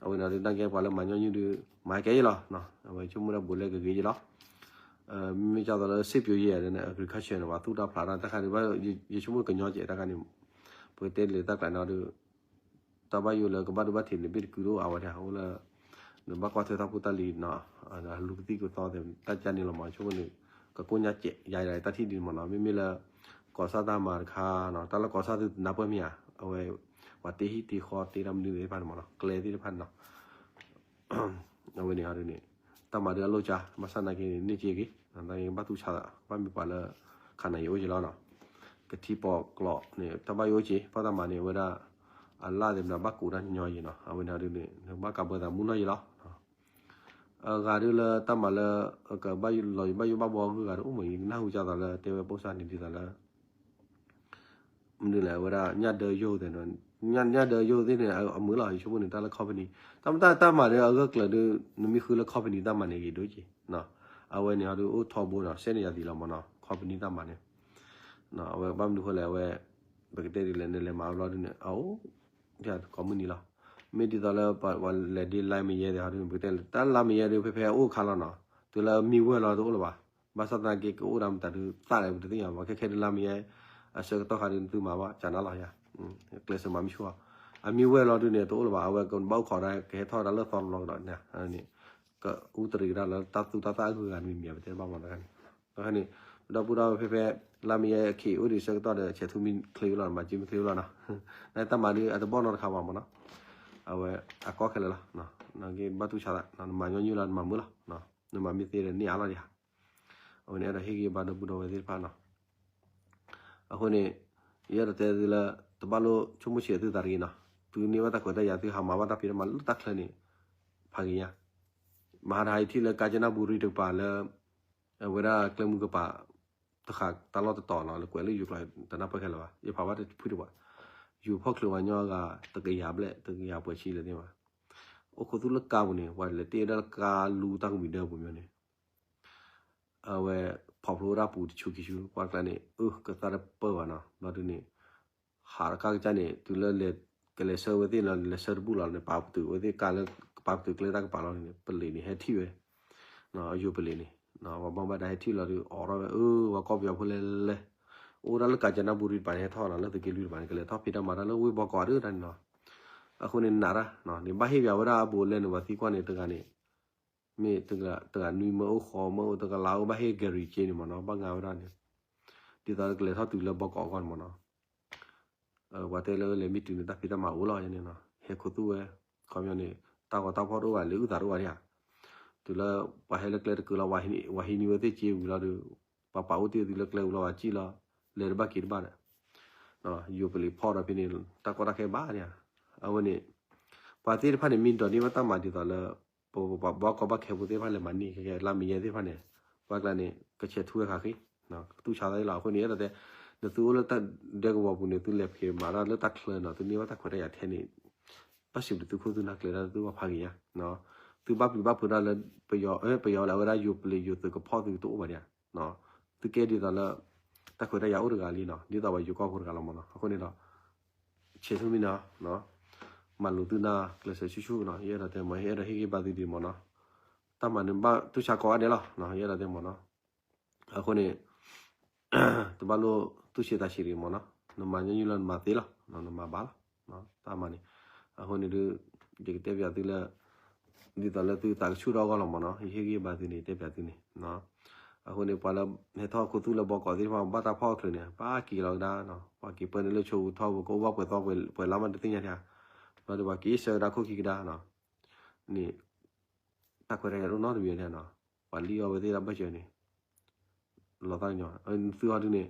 အဝဲန့ၣ်ဒုးနာ်က့ပှၤလၢမၤညီနုၢ်ဒုး မၤကဲယ့ၤလီၤ, အဝဲဆိကမိၣ်ဒၣ်ဘူးလဲကဂ့ၤယ့ၤလီၤ, မ့မ့ၢ်ကၢ်သိးလၢစ့ပျိယ့ၤ agriculture န့ၣ် ပှၤသူၣ်တၢ်ဖျးတၢ်တခါန့ၣ် ယဆိကမိၣ်ကညီကဲးတၢ်ခါန့ၣ်, ပကတဲလၢတၢ်ကျါန့ၣ်ဒုး တၢ်ဘၣ်ယိၣ်လၢကဘၣ်ဒိဘၣ်ထံးန့ၣ် ဘ့ၣ်တကုဒိၣ်အါဝဲဒၣ် အိၣ်လၢ နဘၣ်ကွၢ်ထွဲတၢ်ဖိတၢ်လံၤနီၤ, လူၤကသံၣ်ကသီသ့ၣ် တၢ်ကါန့ၣ်လီၤမး, ဆိကမိၣ်န့ၣ် ကကိၢ်ညါကဲး ယၤယတၢ်ထံၣ်ဒ်န့ၣ်မးနီၤ, မ့မ့ၢ်လၢ ကီၢ်စၣ်တၢ်မၤတခါနီၤ, တၢ်လၢကီၢ်စၣ်သုတနၢ်ပၢၢ်မ့ၢ်ဧါ, အဝဲ ပှၤတ့ဟံၣ်တ့ဃီတ့တၢ်မနုၤသ့ၣ်တဖၣ်န့ၣ်မးနီၤ, ကျဲသ့ၣ်တဖၣ်န့ၣ်နီၤ အဝဲန့ၣ်ဟီဒ်န့ၣ် တၢ်မၤဒုးအလိၣ်ကၢ ဘၣ်ဆၣ်နာ်က့န့ၣ် န့ၢ်က့ဂ့ၤ, နာ်က့ဘၣ်သူၣ်ဆါသး ဘၣ်မ့ၢ်ပှၤလၢ ခါနၤယအိၣ်က့ၤလီၤနီၤ, ကထံပိာ်ကျိာ်န့ၣ် တၢ်ဘၣ်ယိၣ်အိၣ်က့ၤ ဖီၣ်တၢ်မၤန့ၣ် အဝဲဒၣ် အလၣ်သ့ၣ်မနုၤဘၣ်ကူးတၢ်ညီယံၤနီၤ, အဝဲန့ၣ်ဟီဒ်န့ၣ် နကဘၣ်ကးဘၢသးမုာ်နီၢ်ယံၤလီၤ, အဂၤဒုးလၢတၢ်မၤလၢ ကဘၣ်လီၤယံၤဘၣ်ယိၣ်ဘၣ်ဘှီဂုၤဂၤဒုးအိၣ်မးအံၤ နၢ်ဟူကၢ်သိးလၢတဲဝဲပိၢ်စၢ်န့ၣ်ဒ်သိးလၢ မနုၤလဲၣ် အဝဲဒၣ် ညၣ်ဒၢယိၣ်သ့ၣ်န့ၣ်, ညၣ်ဒၢယိၣ်သ့ၣ်န့ၣ် အမုာ်လီၤ ယဆိကမိၣ်န့ၣ် တၢ်လၢ company, တၢ်မတၢ်တၢ်မၤဒီးအဂၢၢ်ကျၢၤဒုး နမ့ၢ်ဃုလၢ company တၢ်မၤန့ၣ်ဂ့ၤဒိၣ်က့ၤ, အဝဲန့ၣ်ဟီဒုးအိၣ်ထီဘိဒီး စဲန့ၣ်ယၤသံလီၤမးနီၤ company တၢ်မၤန့ၣ်, အဝဲဘၣ်မနုၤဃိလဲၣ် အဝဲ ပကတဲဒ်လဲၣ် နလဲၤမၤဘျီဒုးန့ၣ် အအိၣ် ကိးမုၢ်နံၤလီၤ, မ့ၢ်ဒ်သိးလၢပှၤလဲၤဒ့လါမယဲသ့ၣ်ဟီဒုး ပကတဲလၢ တၢ်လါမယဲဒုး ဖဲဖဲအအိၣ်အခါလီၤနီၤ, တုၤလၢမံဝဲၢ်လီၤတအိၣ်လၢၤဘၣ် ဘၣ်ဆၣ်သနာ်က့ ကအိၣ်ဒၣ်မတၤဒုးသၣ်လဲၣ် ပတသ့ၣ်ညါဘၣ်, ခဲခဲဒုးလါမယဲ အဆၢကတီၢ်ခါဒုး နသုမၤဘၣ် ကနၣ်လီၤယၤ, ကျဲးစၢးမၤမံဆူၣ်အီၤ, အမံဝဲၢ်လီၤဒုးန့ၣ် တအိၣ်လၢၤဘၣ်, အဝဲကဘၣ်အိၣ်ခိးဒၣ် ကဟဲထီၣ်ဝဲဒၣ်လၢသီတဘျီကဒီးန့ၣ်, ကအူတရံးကဒါလၢတၢ်သူတၢ်သၣ်အဂုၤအဂၤတမံၤမံၤ ပတဲတဘၣ်မးတခါန့ၣ်, တခါန့ၣ် ပဒီပုၢ်ဒီဝဲၢ်ဖဲဖဲ လါမယဲအခံးအိၣ်ဒံးဆၢကတီၢ်ဒီး ဆဲးထူမံချ့ဝဲလီၤ မၤက့မံချ့ဝဲလီၤနီၤ, နတၢ်မၤဒုးအတဘီၣ်နီတခါဘၣ်မးနီၤ, အဝဲအကီခဲလၢာ်လီၤ, နကဘၣ်တူၢ်ဆါသး နမၤညီနုၢ်လီၤ နမၤမုာ်လီၤ, နမၤမ့ၢ်သ့ဒီးန့ၢ်အါလီၤယၤ, အဝဲန့ၣ်အဲၣ်ဒိးဟ့ၣ်ဂံၢ်ဘါဒီပုၢ်ဒီဝဲၢ်သ့ၣ်တဖၣ်နီၤ အဃိန့ၣ် ယအဲၣ်ဒိးတဲသုလၢ တဘၣ်လိၣ်ဆိကမိၣ်ဆံးသုသးတဂ့ၤနီၤ, သုန့ၢ်ဘၣ်တၢ်ခွဲးတၢ်ယာ် သုဟးမၤဘၣ်တၢ်ဖံးတၢ်မၤလၢတၢ်ချၢန့ၣ် ဖးဂ့ၤညါ, မဟါတဟါအံၤထံၣ်လၢကၣ်ကၠနၣ်ဘူရံတကပၤလၢ အဝဲဒၣ်ကျဲမုၢ်ကပၤ တဃာ်တၢ်လီၢ်တတီၤနီၤ လၢကွဲးလၢယိၤကျိာ်တနၢ်ပၢၢ်ခဲလၢာ်ဘၣ်, ယဖးဘၣ်တဖုတပှၤ, ယိၤဖီၣ်ချုးပှၤညီအဂၤ တကယၤဘျဲၣ် တကယၤပှဲၤဆံလၢၤသ့ၣ်ဘၣ်, အိၣ်ခိးသူၣ်လၢကါပူၤန့ၣ် ပှၤလဲၤတ့ၢ်ဝဲဒၣ်လၢကါလူတၢ်ကမှံၤဒၢပူၤမ့ၢ်န့ၣ် အဝဲဖီၣ်ဖျိဝဲဒၣ်ပူၤတဆူခံဆူ ကွၢ်ကျါန့ၣ် အၢ ကသၣ်တပၢၢ်ဘၣ်နီၤ, ဘျီဒုးန့ၣ် ဟးတကၢ်ကစၢ်န့ၣ် တုၤလၢလဲၤ ကလဲၤဆှၢဝဲသ့ၣ်လီၤ လဲၤဆှၢတဘူၣ်လီၤန့ၣ် ပာ်ပတုာ်ဝဲသ့ၣ်ကါလၢ ပာ်ပတုာ်ကျဲတၢ်ကပၤလီၤန့ၣ် ပလံၤန့ၣ် ဟဲထံၣ်ဝဲ ယိၤပလံၤန့ၣ် ပှၤဘၣ်မူဘၣ်ဒါဟဲထံၣ်လီၤဒီး အိးထီၣ်ဝဲ အၢ ပှၤကီၢ်ပယီၤဖိလဲၤလဲၤ အိၣ်ဒၣ်လၢကၣ်စနဘူရံတပၤန့ၣ် ဟဲထီၣ်နီၤ လၢသုးက့လွံၢ်တပၤန့ၣ် ကလဲၤထီၣ်ဖံးတၢ်မၤတၢ်လၢဝ့ၢ်ဘီကီးဒၣ်တၢ်န့ၣ်နီၤ. အဃိန့ၣ်နးတၢ် န့ၣ်ဘၣ်ဟ့ၣ်ပှၤဝဲဒၣ်အဘူးအလဲန့ၣ် ပှၤသံကွၢ်န့ၣ် တဂၤန့ၣ် မ့ၢ်တဂၤနွံမၢအိၣ်ဃီမၢအိၣ် တကလးအိၣ် ဘၣ်ဟ့ၣ်ကဲၤရံၤက့န့ၣ်မ့ၢ်နီၤ ဘၣ်ငါဝဲဒၣ်န့ၣ် ဒ်သိးကလဲၤထီၣ်တုၤလၢဘီကီးအဂီၢ်န့ၣ်မ့ၢ်နီၤ. ပှၤတဲလၢလဲၤမ့ၢ်တုၤန့ၣ် တၢ်ဖံးတၢ်မၤအိၣ်လီၤန့ၣ်နီၤ ဟဲခိးသူၣ်ဝဲ ခီပညီန့ၣ် တၢ်ဂီၤတၢ်ဖီၣ်တအိၣ်ဘၣ် လဲၤအုၣ်သးတအိၣ်ဘၣ်ဒံးဧါ. တုၤလၢပှၤဟဲလၢကျဲတကုာ်လီၤ ပှၤဟံးန့ၢ်ဝဲသ့ၣ်က့ဝံၤလီၤဒီး ပှၤပာ်အိၣ်တ့ၢ်သုလၢကျဲဝံၤလီၤ ပှၤစံၣ်လီၤ လဲၤတဘၣ်က့ၤတဘၣ်ဒီး ယိၤပလံၤဖီၣ်ဒီးဖဲန့ၣ် တၢ်ကီတၢ်ခဲဘၣ်ဒံးဧါ. အဝဲန့ၣ် ပှၤသ့ၣ်တဖၣ်န့ၣ် မ့ၢ်ဒိးန့ၢ်ဘၣ်တၢ်မၤဒ်သိးလၢ ပပှၤဘီကီၢ်ဘၣ်ခဲဖိသ့ၣ်တဖၣ်လဲၤမၤန့ၢ်ခဲကဲ လါမ့ၤညါသ့ၣ်တဖၣ်န့ၣ် ပှၤကျါန့ၣ် ကဆဲးထူဝဲခါဃ့ ကတူၢ်ဆါသးလီၤ. အဃိန့ၣ် အဲၣ်ဒိးတဲ နသုအိၣ်လၢတၢ်ဒဲကဝီၤပူၤန့ၣ် သုလဲၤဖံးမၤတၢ်လၢတၢ်ချၢနီၤ သုန့ၢ်ဘၣ်တၢ်ခွဲးတၢ်ယာ်ထဲန့ၣ် ဘၣ်စံးဘျုးသုခိၣ်သုနၢ်ကျဲဒၣ်သုဘၣ်ဖးဂ့ၤညါ သုဘၣ်ပျံၤဘၣ်ဖုးတၢ်လၢ ပယီၤ ပယီၤလၢအဝဲဒၣ်ယိၤပလံၤ ယိၤသုးကဖီၣ်သုတအိၣ်ဘၣ်ဒံးဧါ. သုကဲဒ်သိးလၢ တၢ်ခွဲးတၢ်ယာ်အိၣ်တဂၤလံနီၤ ဒ်သိးပှၤယိၤကီၢ်ဖိတဂၤလီၤမ့ၢ်နီၤ. အဃိန့ၣ်ဒီး ဆဲးထူမံနီၤ မၤလိာ်သုနၢ်ကျဲးစၢးဆူၣ်ဆူၣ်နီၤ ယအဲၣ်ဒိးတဲမ့ၢ် ယအဲၣ်ဒိးဟ့ၣ်ဂံၢ်ဘါသုဒ်မ့ၢ်နီၤ တၢ်မၤန့ၣ်ဘၣ်တူၢ်ဆါကိးဂၤဒဲးလီၤ ယအဲၣ်ဒိးတဲမ့ၢ်နီၤ. အဃိန့ၣ် တဘၣ်လိၣ်တူၢ်ဆံးသးဆံးတဂ့ၤမ့ၢ်နီၤ နမၤညီနုၢ်လီၤနမၤသ့လီၤ နမၤဘၣ်လီၤ တၢ်မၤန့ၣ် အဃိန့ၣ်ဒုး ယကတဲပၠးသုလၢ ဒ်သိးလၢသုသးကဆူၣ်ထီၣ်အဂီၢ်လီၤမ့ၢ်နီၤ ယဟ့ၣ်ဂံၢ်ဘါသုန့ၣ် တဲပၠးသုန့ၣ် အဃိန့ၣ် ပှၤလၢဟဲထီၣ်ခိသူၣ်လၢဘီကီးသ့ၣ်တဖၣ် ဘၣ်တၢ်ဖီၣ်အချုးန့ၣ် ပှၤက့ၤလီၤကဒါ ပှၤက့ၤပၢန့ၣ်လၢဆိဝူထီၣ်ဝဲ ကအိၣ်ဘၣ်ပှဲၤသီပှဲၤလါမးတသ့ၣ်ညါဒံးဧါ ဘျီဒီးပှၤက့ၤဆၢကဒါခိၣ်ခံကဒါ န့ၣ် တၢ်ခွဲးတၢ်ယာ်တအိၣ်နီတမံၤဒံးဧါ ပှၤလံၣ်အီၣ်ဝဲသ့ၣ်တၢ်ဘၢၣ်စၢၤန့ၣ် လီၤသးကညီၤ သုဟီဒုန့ၣ်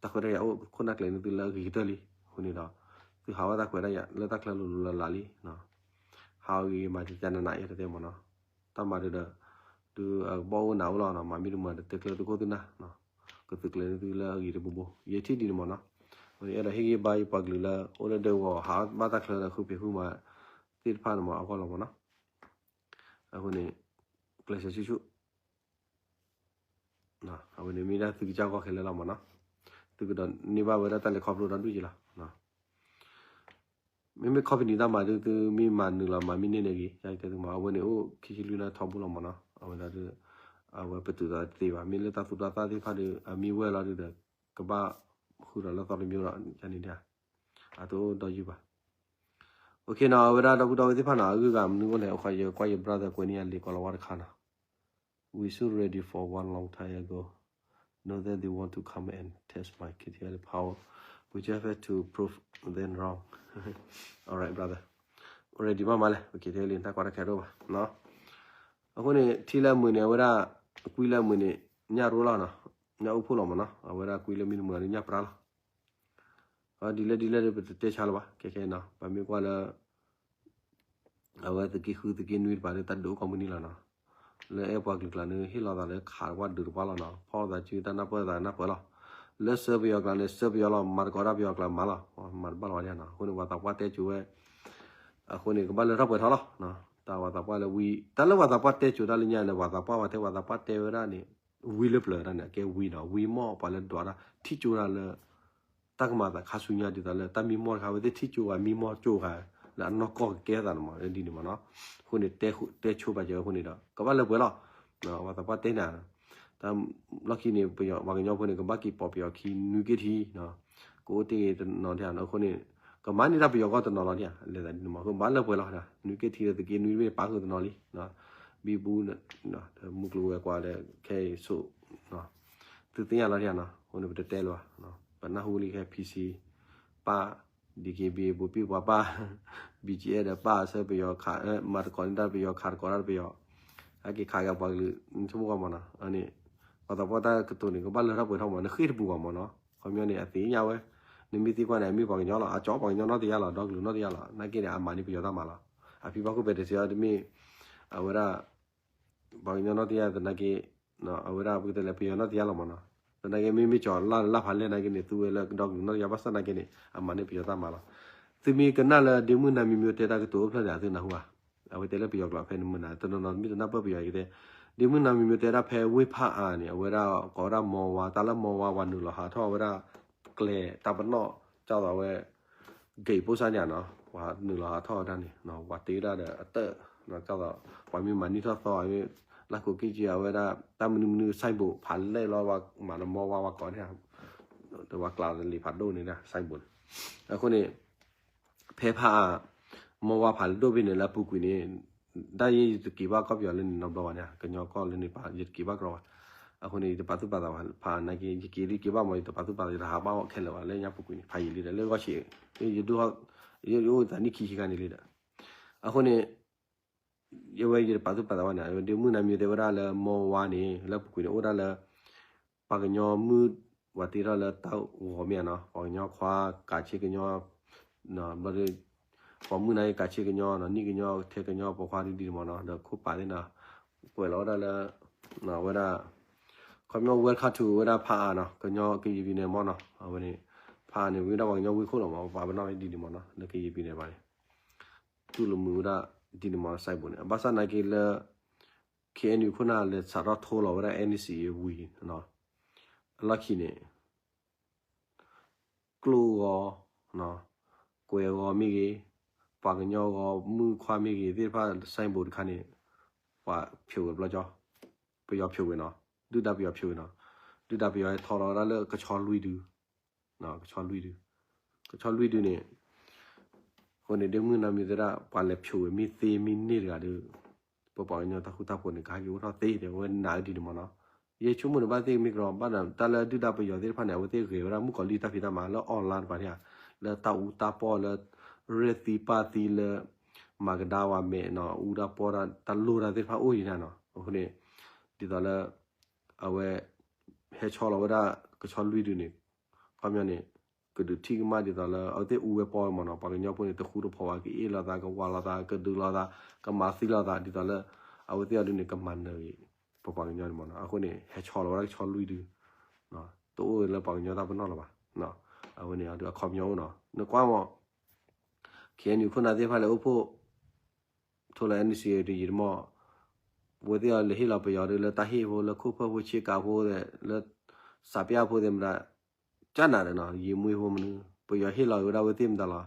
တၢ်ခွဲးတၢ်ယာ်အိၣ်ခိၣ်နၢ်ကျဲန့ၣ်သုလၢအဂ့ၤကတၢၢ်လံ အဃိန့ၣ်ဒီး သုဟးဝဲတၢ်ခွဲးတၢ်ယာ်လၢတၢ်ချၢလိၤလိၤလၢ်လၢ်လံ ဟးအဂ့ၤမၤတနးနး ယအဲၣ်ဒိးတဲမ့ၢ်နီၤ တၢ်မၤဒုးဒီး ဒုးအဘီၣ်အိၣ်နးအိၣ်လီၤနီၤ မၤမ့ၢ်တမၤဒီးတဲကျၢၤသုခိၣ်သုနၢ် ကသုးကျဲၤန့ၢ်သုလၢအဂ့ၤတဘိဘိ ယထံၣ်ဒ်န့ၣ်မ့ၢ်နီၤ အဃိန့ၣ် အဲၣ်ဒိးဟ့ၣ်ဂံၢ်ဘါယပှၤကလုာ်လၢ အိၣ်လၢဒဲကဝီၤ ဟးဘၣ်တၢ်ချၢဒီး ဃုဖံးဃုမၤသ့ၣ်တဖၣ်န့ၣ်မ့ၢ် အဂီၢ်လီၤမ့ၢ်နီၤ အဃိန့ၣ် ကျဲးစၢးဆူၣ်ဆူၣ် အဝဲန့ၣ်မ့ၢ်ဒၣ်သုကစၢ်ဂီၢ်ခဲလၢာ်လီၤမ့ၢ်နီၤ သုကဒိးန့ၢ်ဘၣ်ဝဲဒၣ်တၢ်လဲၤခီဖျိဒီဒူၣ်က့လီၤ မ့မ့ၢ် company တၢ်မၤဒုး သုမ့ၢ်မၤနုာ်လီၤမၤမ့ၢ်န့ၢ်န့ၣ်ဂ့ၤ ယတဲသုမး အဝဲန့ၣ်အိၣ်ခံဆံလွံၢ်နၣ်ရံၣ်ထီဘိလီၤမ့ၢ်နီၤ အဝဲဒၣ်ဒုး အဝဲပတုာ်သးတသ့ဘၣ် မ့ၢ်လၢတၢ်သူၣ်တၢ်သၣ်သ့ၣ်တဖၣ်ဒုး အမ့ၢ်ဝဲလီၤဒုးဒီး ကဘၣ်ဃုဒီးလၢသီတမံၤဒီး ယန့ၣ်ဒၣ် အတအိၣ်ဒီးယုၢ်ဘၣ် OK နီၤ အဝဲဒၣ်ဒီပုၢ်ဒီဝဲၢ်သ့ၣ်တဖၣ်နီၤ အဂုၤအဂၤမနုၤအိၣ်လဲၣ် ယကွၢ်ယ brother ကွဲးန့ၢ်ယၤလံာ်ကိးလီၤဝါတခါနီၤ We so ready for one long time ago. Know that they want to come and test my K T L power. We just have to prove them wrong. All right, brother. Ready မးမးလဲၣ် K T L တၢ်ကွၢ်တၢ်ခဲတအိၣ်ဘၣ်နီၤ အဃိန့ၣ် ထံလၢအမုာ်န့ၣ် အဝဲဒၣ် ကွံလၢအမုာ်န့ၣ် ညၣ်ရိလီၤနီၤ ညၣ်အိၣ်ဖှိၣ်လီၤမးနီၤ အဝဲဒၣ်ကွံလၢမ့ၢ်တမုာ်န့ၣ် ညၣ်ပြါလီၤ ဒ်လဲၣ်ဒ်လဲၣ်ဒီး ပတတဲဆါလၢၤဘၣ် ခဲခဲနီၤ ပမ့ၢ်ကွၢ်လၢ အဝဲသုးက့ဃုသုးက့နွံတပၤဒီး တၢ်ဒုးအိၣ်ကိးမုၢ်နံၤလီၤနီၤ လၢအဲၣ်ပှၤကလုာ်ကျါန့ၣ် ဟ့ၣ်လီၤသးလၢခးတကွၢ်ဒုးတကွၢ်လီၤနီၤ ဖီၣ်သးစုတၢ်နၢ်ပၢၢ်သးနၢ်ပၢၢ်လီၤ လၢစၢပယီၤကျါန့ၣ် စၢပယီၤလီၤ မၤတကိးတၢ်ပယီၤကျါမၤလီၤ မၤတဘၣ်လီၤဝဲဒၣ်နီၤ အဃိန့ၣ် ပှၤသးပှၢ်တဲစိၤဝဲ အဃိန့ၣ် ကဘၣ်လၢထီၣ်ပှဲၤထီၣ်လီၤ တၢ်ပှၤသးပှၢ်လၢဝံ တၢ်လၢပှၤသးပှၢ်တဲစိၤတၢ်လၢညါန့ၣ် ပှၤသးပှၢ်ပှၤတဲပှၤသးပှၢ်တဲဝဲဒၣ်န့ၣ် ဝံလၢပျၢၤတၢ်န့ၣ် အကဲဝံနီၤ ဝံမီၢ်ပှၤလၢဒွးတၢ် ထံၣ်ကၠိတၢ်လၢ တၢ်ကမၤသးခါဆူညါဒ်သိးလၢ တၢ်မံမီၢ်တခါ အဝဲသ့ၣ်ထံၣ်ကၠိဂၤ မံမီၢ်ကၠိဂၤ လၢအနီၢ်ကီၢ်ကကဲသးန့ၣ်မး ဒ်န့ၣ်မးနီၤ အဃိန့ၣ် တဲဆိပာ်စၢၤအဃိန့ၣ်ဒီး ကဘၣ်လၢပှဲၤလီၤ ပှၤသးပှၢ်တဲန့ၣ် တၢ်လီၢ်ခံန့ၣ် ပယီၤပှၤကညီဖိန့ၣ် ကဘၣ်က့ၤပိာ်ပယီၤခံနွံက့ထံနီၤ ကအိၣ်တ့ၢ်တနီၤဒ်န့ၣ် အဃိန့ၣ် ကမၤန့ၢ်တၢ်ပယီၤကီၢ်တနီၤလီၤဒ် လဲၤသးဒ်န့ၣ်မး အဃိဘၣ်လၢပှဲၤလီၤ နွံက့ထံဒီးသုးက့နွံမ့ၢ်ပာ်ဃုာ်တနီၤလံ ဘံဘူ မုၢ်ကျိၤဝဲၤကွာ်ဒီး ခဲအံၤဆိး သုသ့ၣ်ညါလီၤဒ်နီၤ အဃိန့ၣ် ပတတဲလၢၤဘၣ် ပနၢ်ဟူလံခဲ P C ပၢ် D K B A ဘိးပံၣ်ပှၤပၢ် B G F ဒီးပၢ်ဆၢပယီၤခး မၤတကိးန့ၢ်တၢ်ပယီၤခးတကိးတၢ်ပယီၤ ဟဲက့ၤခးက့ၤပှၤကလုာ် ဆိကမိၣ်ကွၢ်မးနီၤ အန့ၣ် ပှၤသးပှၢ်တၢ်ကတိၤန့ၣ် ကဘၣ်လၢထီၣ်ပှဲၤထီၣ်မး နဃ့ၢ်တပူၤဘၣ်မးနီၤ ခီပညီန့ၣ် အသ့ၣ်ညါဝဲ နမ့ၢ်သံကွၢ်န့ၣ် အမ့ၢ်ပှၤကညီလီၤ အကၠီပှၤကညီနီတယါလီၤ ဒီကလုာ်နီတယါလီၤ နာ်က့န့ၣ် အမၤန့ၢ်ပယီၤတၢ်မၤလီၤ အဖံဘၣ်ခိၣ်ပဲတစ့အီၤတမ့ၢ် အဝဲဒၣ် ပှၤကညီနီတယါသနာ်က့ အဝဲဒၣ်ပကတဲလၢပယီၤနီတယါလီၤမးနီၤ သနာ်က့မ့မ့ၢ်ကၠီၤလၢ်လၢ်ဖးလဲၢ်နာ်က့န့ၣ် သူဝဲလၢဒီကလုာ်နီတယါဘၣ်ဆၣ်နာ်က့န့ၣ် အမၤန့ၢ်ပယီၤတၢ်မၤလီၤ သုမ့ၢ်ကနၣ်လၢဒ့မုၣ်နါမံၤမံၤတဲတၢ်ကတိၤအိၣ်ဖျဲၣ်န့ၣ် သုနၢ်ဟူဧါ အဝဲတဲလၢပယီၤကျိာ်ဖဲန့ၣ်မနုၤ တနီၤနီၤမ့ၢ်တနၢ်ပၢၢ်ပယီၤကတဲ ဒ့မုၣ်နါမံၤမံၤတဲဒၣ်ဖဲဝ့ၢ်ဖးအါန့ၣ် အဝဲဒၣ်ကိးဝဲဒၣ်မီဝါ တၢ်လၢမီဝါ ပှၤနုာ်လီၤဟးထီၣ်ဝဲဒၣ် ကျဲတၢ်ပနီၣ် ကၢ်သိးအဝဲ ဂ့ၤပိၢ်စၢ်ညါနီၤ ပှၤနုာ်လီၤဟးထီၣ်ဝဲဒၣ်န့ၣ် ပှၤတ့ဝဲဒၣ်ဒီးအတၢၢ် ကၢ်သိး ပှၤမ့ၢ်မၤနံၣ်ထီၣ်သီ လၢကိးက့ၢ်က့အဝဲဒၣ် တၢ်မနုၤမနုၤ ဆိုင်ဘုတ် ဖးလဲၢ်လီၤ မၤနမီၢ်ဝါဝါကိးန့ၣ် ဒီးပှၤကျးလံာ်ဖးဒိၣ်န့ၣ် ဆိုင်ဘုတ် အဃိန့ၣ် ဖဲဖးအါ မီၢ်ဝါဖးလဲၢ်ဒိၣ်ဖဲန့ၣ် လၢအပူၤကွံာ်န့ၣ် ဒ်ယဲယတက့ၤဘၣ်ကီၢ်ပယီၤလၢန့ၣ်နီတဘျီဘၣ်န့ၣ် ကညီကီၢ်လၢန့ၣ် ယတက့ၤဘၣ်ကီဘၣ် အဃိန့ၣ် ယတပာ်သူၣ်ပာ်သးဘၣ် ဖးအါနာ်က့ ယက့ၤလံက့ၤဘၣ်မး ယတပာ်သူၣ်ပာ်သး ယတဟးဘၣ်အီၣ်ခဲလၢာ်ဘၣ် လၢညါပူၤကွံာ်န့ၣ် ဖးယံာ်လံဒီး လၢဂီၢ်ဆံး ယဒိၣ် ယအိၣ်သးနံၣ်ခံဆံခါန့ၣ်လံဒီး အဃိန့ၣ် ယဝဲယတပာ်သူၣ်ပာ်သးဘၣ်န့ၣ် ဒုးမုၢ်နၤမံၤတဲဝဲဒၣ်လၢမီၢ်ဝါန့ၣ် လၢပူၤကွံာ်န့ၣ် အိၣ်ဒၣ်လၢ ပှၤကညီမုၢ် ပှၤတ့ထီၣ်လၢတၢ်ဂီၤမ့ၢ်ဧါနီၤ ပှၤကညီခွါကးဆ့ကညီ ဘျီဒီး ပှၤမုၢ်နၤက့ၤကးဆ့ကညီနီၤ နံၣ်ကညီထဲကညီပိာ်ခွါဒ်ဒ်န့ၣ်မးနီၤ ဒီးခိၣ်ပာ်သ့ၣ်နီၤ ကွဲးလီၤဝဲဒၣ်လၢ ဝဲဒၣ် ခီပညီ welcome to ဝဲဒၣ်ဖးအါနီၤ ကညီကယံၤပံၤန့ၣ်မးနီၤ အဝဲန့ၣ် ဖးအါန့ၣ် ဝံၤဒၣ်ပှၤကညီဝ့ၢ်ခိၣ်လီၤမး ပပာ်ပနီၣ်ဝဲဒ်န့ၣ်မးနီၤ လၢကယံၤပံၤန့ၣ်ဘၣ်န့ၣ် တူၢ်လိာ်မုာ်ဝဲဒၣ်ဒ်န့ၣ်မး ဆိုင်ဘုတ် န့ၣ် ဘၣ်ဆၣ်နာ်က့လၢ ခ့ၣ်အဲၣ်ယူၣ် ခိၣ်နၢ်လဲၤစးထီၣ်ထိလီၤဝဲဒၣ် NCA ဝံၤ အလီၢ်ခံန့ၣ် ကျိၣ်ဂီၤ ကွဲးဂီၤမ့ၢ်ဂ့ၤ ပှၤကညီဂီၤမုၢ်ခွါမ့ၢ်ဂ့ၤသ့ၣ်တဖၣ် ဆိုင်ဘုတ် တခါန့ၣ် ပှၤဖျိးဝဲဘျီကီ ပယီၤဖျိးဝဲနီၤ ဒုၣ်ဒါပယီၤဖျိးဝဲနီၤ ဒုၣ်ဒါပယီၤဟဲဆီလီၤဝဲဒၣ်လၢကဆီလွံၢ်ဒု ကဆီလွံၢ်ဒု ကဆီလွံၢ်ဒုန့ၣ် အဃိန့ၣ် ဒုးမုၢ်နၤမံၤတဲဒၣ် ပှၤလဲၤဖျိးဝဲမ့ၢ်သ့မ့ၢ်န့ၢ်တဂၤဒီး ပပှၤကညီတၢ်ဃူတၢ်ဖိးန့ၣ် ကဟဲက့ၤအိၣ်ထီၣ်သ့ တဲဝဲနးဒ်န့ၣ်မးနီၤ ယဆိကမိၣ်န့ၣ် ဘၣ်သ့ၣ်မ့ၢ်ကရီ ဘၣ်ဒီးတၢ်လၢဒုၣ်ဒါပယီၤသ့ၣ်တဖၣ်န့ၣ် အဝဲသ့ၣ်ဂဲၤဝဲဒၣ်မုၣ်ကီၤလံၢ်တၢ်ဖံးတၢ်မၤလၢ online တပၤန့ၣ် လၢတၢ်အူတၢ်ပီၢ်လၢ ရဲၣ်သံပာ်သံလၢ မၤကဒါဝဲမဲာ်နီၤ အူတၢ်ပီၢ်တၢ် တၢ်လိၣ်တၢ်သ့ၣ်တဖၣ်အိၣ်ယံၤန့ၣ်နီၤ အဃိန့ၣ် ဒ်သိးလၢ အဝဲ ဟဲဆီလီၤဝဲဒၣ်ကဆီလွံၢ်ဒုန့ၣ် ခီပညီန့ၣ် ကဒုးထံၣ်ကမၣ်ဒ်သိးလၢ အဝဲသ့ၣ်အူဝဲပီၢ်ဝဲမးနီၤ ပှၤကညီဖိန့ၣ် တဃူတဖိးဘၣ် ကအ့ၣ်လိာ်သး ကဝးလိာ်သး ကဒုးလိာ်သး ကမၤသံလိာ်သး ဒ်သိးလၢ အဝဲသ့ၣ်အီၤဒုန့ၣ် ကမၤနၢၤဂ့ၤ ပပှၤကညီန့ၣ်မးနီၤ အဃိန့ၣ် ဟဲဆီလီၤဝဲဒၣ်ကဆီလွံၢ်ဒု တအိၣ်လၢပှၤကညီတၢ်ပနီၣ်လၢၤဘၣ် အဝဲန့ၣ်အီၤဒုအခီပညီအိၣ်နီၤ နကွၢ်မး ခ့ၣ်အဲၣ်ယူၣ် ခိၣ်နၢ်သ့ၣ်တဖၣ်လဲၤအိၣ်ဖှိၣ် ထိလၢ NCA တယံာ်တမီၢ် အဝဲသ့ၣ်အီၤလဲၤဟ့ၣ်လီၤပယီၤဒုလၢတၢ်ဟ့ၣ်ဖိလၢခိၣ်ဖၢၣ်ဖိဆ့ကၤဖိ လၢ စးပျၢ်ဖိသ့ၣ်မတၤ ကနၤဒီးနီၤ ယံာ်မွ့ဖိမနုၤ ပယီၤဟ့ၣ်လီၤဝဲဒၣ်အဝဲသ့ၣ်မတၤလီၤ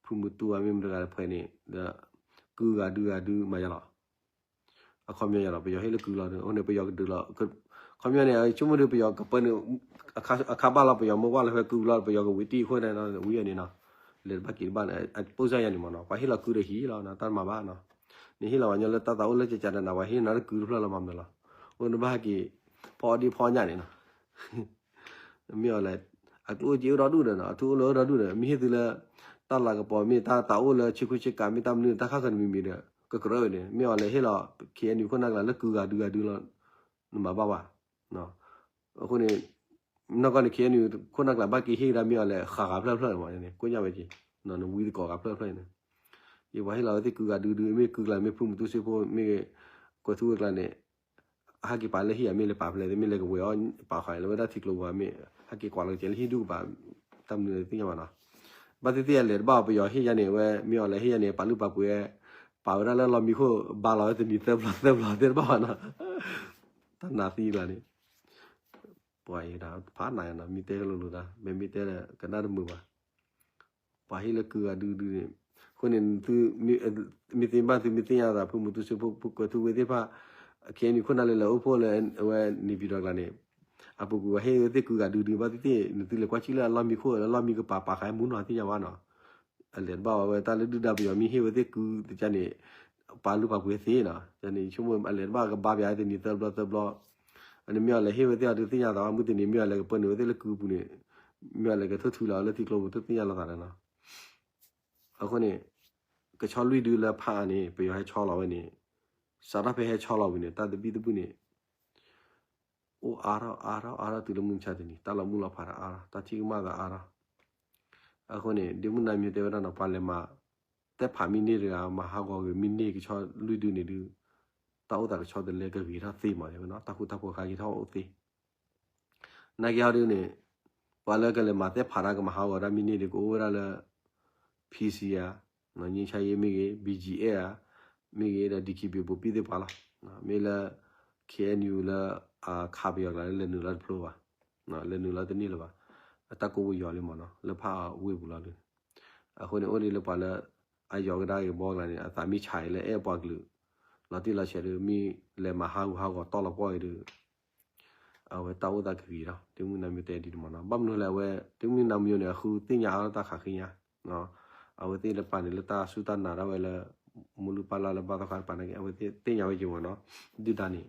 ဖုမူတူဝါမ့ၢ်မတၤတဂၤတဖှဲးန့ၣ် ဒီး ကုဂၤဒုဂၤဒုမၤယါလီၤ အခီပညီယါလီၤ ပယီၤဟ့ၣ်လၢကုလီၤ အဃိန့ၣ် ပယီၤကဒုးလီၤ ခီပညီန့ၣ် ဆိကမိၣ်ဒုးပယီၤကပၢနုာ် အခါဘၣ်လီၤ ပယီၤမ့ၢ်ဝၣ်လီၤဖဲကုလီၤ ပယီၤကဝံၤတံၢ်အဃိန့ၣ် ဝံၤအန့ၣ်နီၤ လဲၤတဘၣ်က့ၤတဘၣ်န့ၣ် ပိၢ်စၢ်ယါန့ၣ်မးနီၤ ပှၤဟ့ၣ်လီၤကုဒီးဟံၣ်လီၤ တၢ်မၤဘၣ်နီၤ နဟ့ၣ်လီၤပှၤကညီလၢတၢ်သးအိၣ်လၢကကးတနၤ ပှၤဟ့ၣ်နၤလၢကုတဖျၢၣ်လီၤမၤမနုၤလီၤ အိၣ်နဘၣ်ဟဲက့ၤ ဖီအီၣ်ဒံၣ်ဖီအီၣ်ညၣ်န့ၣ်နီၤ မ့ၢ်အီၤလဲၣ် အကျိၣ်အိၣ်က့အိၣ်ဒီဒူၣ်ဒီးနီၤ အထူအိၣ်လၢအိၣ်ဒီဒူၣ်ဒီး မ့ၢ်ဟ့ၣ်သုလၢ တၢ်လၤကပီၤမ့ၢ်တၢ်သးအိၣ်လၢဆ့ခိၣ်ဆ့ကၤမ့ၢ်တၢ်မနုၤတၢ်ခါခီတမံၤမံၤဒီး ကကြၢးဝဲန့ၣ် မ့ၢ်အီၤလဲၣ်ဟ့ၣ်လီၤ ခ့ၣ်အဲၣ်ယူၣ် ခိၣ်နၢ်ကျါလၢကုဂၤဒုဂၤဒုလီၤ နမၤဘၣ်ဘၣ် အဃိန့ၣ် နီၢ်ကီၢ်န့ၣ် ခ့ၣ်အဲၣ်ယူၣ် ခိၣ်နၢ်ကျါဘၣ်က့ၤဟ့ၣ်ကဒါမ့ၢ်အီၤလဲၣ် ဃာ်ဂၤဖျၢၣ်ဖျၢၣ်မးန့ၣ် ကိးညါဝဲက့ၤ နဝံသကိးဂၤဖျၢၣ်ဖျၢၣ်န့ၣ် ယပှၤဟ့ၣ်လီၤဝဲသ့ၣ်ကုဂၤဒုဒု မ့ၢ်ကုကျါမ့ၢ်ဖုမူတူစ့ဖိ မ့ၢ်ကွဲးထူဝဲကျါန့ၣ် ဟဲက့ၤပာ်လၢဟံၣ်ဧါ မ့ၢ်လဲၤပာ်ဖဲလဲၣ် မ့ၢ်လဲၤကဝဲၤအီၣ်ပာ်ဃာ်လၢဝဲဒၣ်ထံကျိပူၤဧါ မ့ၢ်ဟဲက့ၤကွၢ်လီၤကဲလၢဟံၣ်ဒူၣ်ကပၤ တၢ်မနုၤသ့ၣ်ညါဘၣ်နီၤ ဘၣ်သ့ၣ်သ့ၣ်အလဲၤတဘၣ်ပယီၤဟ့ၣ်ယါန့ၣ် အဝဲမ့ၢ်အီၤလဲၣ်ဟ့ၣ်ယါန့ၣ် ပာ်လုၢ်ပာ်ပှ့ၤ ပာ်ဝဲဒၣ်လၢလီၢ်မံခိၣ် ဘါလီၤဝဲတနံၤသၢဘျီသၢဘျီသ့ၣ်တဘၣ်ဘၣ်နီၤ တၢ်နးသံကျါန့ၣ် ပှၤအံၤဒၣ်ဖးနးနီၤ မ့ၢ်တဲကလိၤလိၤတၢ် မ့မ့ၢ်တဲလၢကနၣ်တမုာ်ဘၣ် ပှၤဟ့ၣ်လၢကုဂၤဒုဒုန့ၣ် အဃိန့ၣ် မ့ၢ်သ့ဘၣ်သုမ့ၢ်သ့ၣ်ညါသး ဖုမူတူစ့ဖိ ကွဲးထူဝဲသ့ၣ်တဖၣ် ခ့ၣ်အဲၣ်ယူၣ် ခိၣ်နၢ်လၢလဲၤအိၣ်ဖှိၣ်လၢအဝဲန့ၣ်ပၠံၤတီၤကျါန့ၣ် အပူၤကွံာ်ပှၤဟ့ၣ်ဝဲသ့ၣ်ကုဂၤဒုဒုဘၣ်သ့ၣ်သ့ၣ် နသုလဲၤကွၢ်ကံၣ်လၢအလီၢ်မံခိၣ် လၢလီၢ်မံကပၤပာ်ဃာ်မူနီၤသ့ၣ်ညါဘၣ်နီၤ အလဲၤတဘၣ်ဝဲတၢ်လၢဒုၣ်ဒါပယီၤမ့ၢ်ဟ့ၣ်ဝဲသ့ၣ်ကုတကါန့ၣ် ပာ်လုၢ်ပာ်ပှ့ၤသ့နီၤ န့ၣ်ဆိကမိၣ်အလဲၤတဘၣ်ကဘါပှၤတနံၤသၢဘျီသၢဘျီ အန့ၣ်မ့ၢ်အီၤလဲၤဟ့ၣ်ဝဲသ့ၣ်အီၤဒုးသ့ၣ်ညါသး မုၢ်တနံၤမ့ၢ်အီၤလဲၤကပၢနုာ်ဝဲသ့ၣ်လၢကုပူၤန့ၣ် မ့ၢ်အီၤလဲၤကထိၣ်ထုးလီၤလၢထံကျိပူၤ တသ့ၣ်ညါလိာ်သးဒီးနီၤ အဃိန့ၣ် ကဆီလွံၢ်ဒုလၢဖးအါန့ၣ် ပယီၤဟဲဆီလီၤဝဲန့ၣ် စးထီၣ်ဖဲဟဲဆီလီၤဝံၤန့ၣ် တၢ်သဘံၣ်သဘုၣ်န့ၣ် အိၣ်အါထီၣ်အါထီၣ်အါထီၣ်တုၤလၢမုၢ်မဆါတနံၤ တၢ်လီၤမုၢ်လီၤဖးဒီးအါထီၣ် တၢ်ထံၣ်ကမၣ်သးအါထီၣ် အဃိန့ၣ် ဒ့မုၢ်နၤမံၤတဲဝဲဒၣ်နီၤ ပှၤလဲၤမၤသဲဖးမ့ၢ်န့ၢ်တဂၤ မၤဟးဂီၤဂ့ၤမ့ၢ်န့ၢ်ကဆီလွံၢ်ဒုန့ၣ်ဒုး တၢ်အိၣ်သးကဆီတလဲကဂ့ၤထီၣ်သ့မး တဲဝဲနီၤ တၢ်ဃူတၢ်ဖိးခါက့ၤထီၣ်အိၣ်သ့ နာ်က့ဟီဒုန့ၣ် ပှၤလၢကလဲၤမၤသဲဖးတၢ်ကမၤဟးဂီၤတၢ်မ့ၢ်န့ၢ်ဒုးကအိၣ်ဝဲဒၣ်လၢ ဖံစံဧါ ငြိမ်းချမ်းရေး မ့ၢ်ဂ့ၤ ဘီကၠံအဲၣ် ဧါ မ့ၢ်ဂ့ၤဒီး ဒံခံဘ့ၣ်ဘိပံၣ်သ့ၣ်ပှၤလီၤ. မ့ၢ်လၢ ခ့ၣ်အဲၣ်ယူၣ် လၢအခးပယီၤကျါလၢလဲၤနုာ်လီၤတဖျိဘၣ်, လဲၤနုာ်လီၤတန့ၢ်လၢၤဘၣ်. အတၢ်ကိးဝဲယီၤလံမ့ၢ်နီၤ လၢဖးအဝ့ၢ်ပူၤလီၤဒုး. အဃိန့ၣ် အိၣ်ဒ်လၢပှၤလၢ အယီၤကဒါက့ၤဘီကလါန့ၣ် အသးမ့ၢ်ဆါအံၤလၢအဲၣ်ပှၤကလုာ် လီၤတံၢ်လီၤဆဲးဒုး မ့ၢ်လဲၤမၤဟးဂူာ်ဟးဂီၤတီၢ်လီၤပှီၢ်အံၤဒုး အဝဲတၢ်အိၣ်သးကဂ့ၤလီၤ. တမုၢ်နၤမံၤတဲဒ်န့ၣ်မ့ၢ်နီၤ ဘၣ်မနုၤလဲၣ်အဝဲ တမုၢ်နၤမံၤန့ၣ် အဃုသ့ၣ်ညါအါလီၤတၢ်ခးဃ့ညါ အဝဲသ့ၣ်တပၤန့ၣ်လၢတၢ်စူၢ်တၢ်နာ်ဒၣ်ဝဲလၢ မူလုၢ်ပၢ်လၢ်လၢဘၣ်သီခါတပၤန့ၣ်က့ အဝဲသ့ၣ်သ့ၣ်ညါဝဲက့ၤမ့ၢ်နီၤ ဒုၣ်ဒါန့ၣ်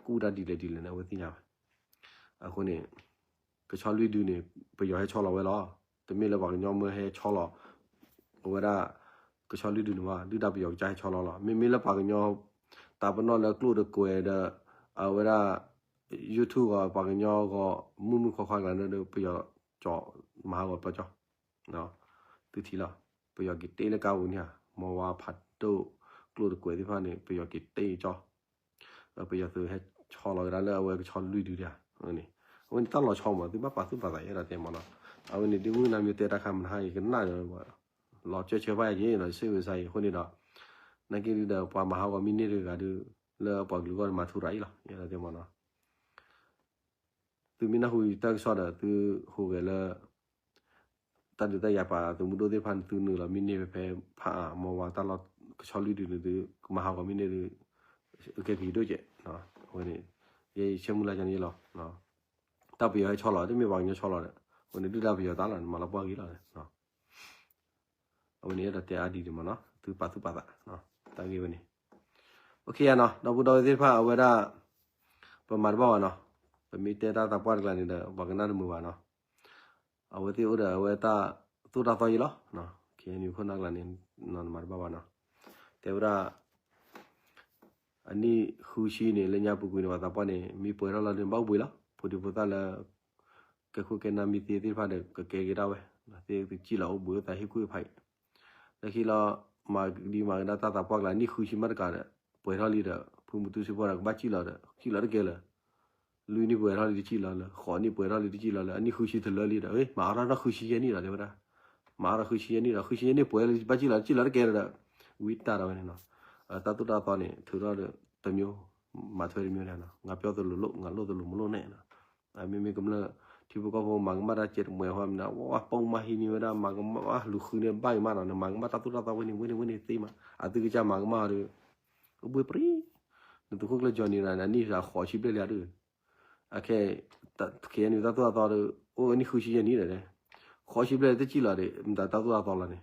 ကူၣ်တၢ်ဒ်လဲၣ်ဒ်လဲၣ်န့ၣ် အဝဲသ့ၣ်ညါဝဲ. အဃိန့ၣ် ကဆီလွံၢ်ဒုန့ၣ် ပယီၤဟဲဆီလီၤဝဲလီၤ. တမ့ၢ်လၢပှၤကညီမ့ၢ်ဟဲဆီလီၤ အဝဲဒၣ် ကဆီလွံၢ်ဒုန့ၣ်ဘၣ် ဒုၣ်ဒါပယီၤကစၢ်ဟဲဆီလီၤလီၤ. မ့မ့ၢ်လၢပှၤကညီ တၢ်ပနီၣ်လၢကျိၣ်တကွဲၤဒီး အဝဲဒၣ် YouTube ဂီၤ ပှၤကညီဂီၤ မုၢ်မုၢ်ခွါခွါကျါန့ၣ်ဒီး ပယီၤကၠီမၤဟးဂီၤပျီကၠီ သုထံၣ်လီၤ. ပယီၤက့ၤတ့လၢကါပူၤန့ၣ်ဧါ မီဝါဖးဒိၣ် ကျိၣ်တကွဲၤသ့ၣ်တဖၣ်န့ၣ် ပယီၤက့ၤတ့ကၠီ ပယီၤသုးဟဲဆီလီၤကဒါလၢအဝဲကဆီလွံၢ်ဒုဒၣ်န့ၣ်. အဝဲန့ၣ်တၢ်လီၤဆီမး သုဘၣ်ပာ်သူၣ်ပာ်သးယဲဒၣ်တဲမးနီၤ. အဝဲန့ၣ်ဒုမုၢ်နၤမံၤတဲတၢ်ခါမနုၤဟါအံၤကနၣ်ဒီး လီၤကၢဆၢဖးယဲက့ၤနီၤ စ့ဝဲစါအံၤ အဃိန့ၣ်ဒီး နာ်က့ဒုဒီး ပှၤမၤဟးဂီၤမ့ၢ်န့ၢ်တဂၤဒု လၢပှၤကလုာ်ဂီၢ်န့ၣ်မၤထူရၤအံၤလီၤ ယဲဒၣ်တဲမးနီၤ. သုမ့ၢ်နၢ်ဟူတၢ်ကစီၣ်ဒီး သုဟူးဂဲၤလၢ တၢ်ဒုးတၢ်ယၤပာ်သုးမုၢ်ဒိၣ်သ့ၣ်တဖၣ်န့ၣ် သုနုာ်လီၤမ့ၢ်န့ၢ်ဖဲဖးအါ မီဝါတၢ်လီၢ်ကဆီလွံၢ်ဒုန့ၣ် သုကမၤဟးဂီၤမ့ၢ်န့ၢ်ဒု ကဲက့ၤဒိၣ်ကဲး. အဝဲန့ၣ် ယဲယဆၢမုၢ်လၢ်ကန့ၣ်လီၤ. တၢ်ပယီၤဟဲဆီလီၤ တမ့ၢ်ပှၤကညီဆီလီၤဒီး အဝဲန့ၣ်ဒုၣ်ဒါပယီၤတၢ်လီၤ မၤလီၤပှီၢ်ဂ့ၤလီၤ. အဝဲန့ၣ်အဲၣ်ဒိးတဲအါဒံးဒံးမးနီၤ သုပာ်သူၣ်ပာ်သး တၢ်ဂ့ၢ်ဝဲန့ၣ် OK ယါနီၤ ဒီပုၢ်ဒီဝဲၢ်သ့ၣ်တဖၣ် အဝဲဒၣ် ပမၤတဘၣ်ဘၣ်နီၤ ပမ့ၢ်တဲတၢ်သးပှၢ်တကျါန့ၣ်ဒီး ပှၤကနၣ်တမုာ်ဘၣ်နီၤ အဝဲသ့ၣ်အိၣ်ဒီးအဝဲတၢ်သိၣ်တၢ်သီယံၤလီၤ. ခဲအံၤန့ၣ်ခိၣ်နၢ်ကျါန့ၣ် နမၤတဘၣ်ဘၣ်နီၤ တဲဝဲဒၣ် အနံၣ်ဃုဆံန့ၣ် လၢညါပူၤကွံာ်န့ၣ် ပှၤသးပှၢ်န့ၣ် မ့ၢ်ပှဲၤထီၣ်လီၤဒုး ဘၣ်အိၣ်ဘှံးလီၤ ဖိဒံဖိသၣ်လၢ ကဲခိၣ်ကဲနၢ်မ့ၢ်သ့သ့ၣ်တဖၣ်ဒီး ကကဲက့ၤဒၣ်ဝဲ သ့ၣ်သုးကံၣ်လီၤအိၣ်ဘှံးအိၣ်သးဟ့ၣ်ကူၣ်ဟ့ၣ်ဖးအံၤ လၢခံလီၤ မၤဒံးမၤကဒါတၢ်သးပှၢ်ကျါ နံၣ်ဃုဆံမးတကးဒီး ပှဲၤထီၣ်လံဒီး ဖုမူတူစ့ဖိဒီး ကဘၣ်ကံၣ်လီၤဒီး ကံၣ်လီၤတကဲလၢၤ လွံၢ်နံၣ်ပှဲၤထီၣ်လံတကံၣ်လီၤလၢၤ ဃိးနံၣ်ပှဲၤထီၣ်လံတကံၣ်လီၤလၢၤ အနံၣ်ဃုဆံတလၢလံဒီး မၤအါထီၣ်နီၢ်ဃုဆံယဲၢ်နံၣ်ဒီး တဲဝဲဒၣ် မၤအါထီၣ်ဃုဆံယဲၢ်နံၣ်ဒီး ဃုဆံယဲၢ်နံၣ်ပှဲၤလံ ဘၣ်ကံၣ်လီၤတကံၣ်လီၤတကဲဒီး ဝံတၢ်ဒီးဝဲန့ၣ်နီၤ တၢ်သိၣ်တၢ်သီန့ၣ် ထုးထီၣ်ဒီးတမျိုး မၤထွဲတမျိုးန့ၣ်နီၤ ငါပြောသလိုလုပ် ငါလုပ်သလိုမလုပ်န့ၣ်နီၤ မ့မ့ၢ်ကမျၢၢ် ထံဖိကီၢ်ဖိမၤကမၣ်တၢ်ကဲတမှဲၤဟီမး ဝဲပိာ်မၢ်ဟံးန့ၢ်ဝဲဒၣ် မၤကမၣ်လူၤဃုန့ၣ် ဘၣ်အံၤမးနီၤ နမၤကမၣ်တၢ်သိၣ်တၢ်သီဝဲန့ၣ် ဝဲန့ၣ် ဝဲန့ၣ်သ့မး အသုကစၢ်မၤကမၣ်အီၤဒီး အိၣ်ဘှံးပြံ နသုးခိၣ်ကျၢၢ်ကၠီၤန့ၣ် အနံၣ်ဃိးဆံဘျဲၣ်လံဒီး အခဲ ခဲအံၤန့ၣ် တၢ်သိၣ်တၢ်သီဒီး အိၣ်အနံၣ်ဃုဆံယဲၢ်နံၣ်ဒီး ဃိးဆံဘျဲၣ်တကံၣ်လီၤဒီး မတၤတၢ်သိၣ်တၢ်သီလီၤန့ၣ်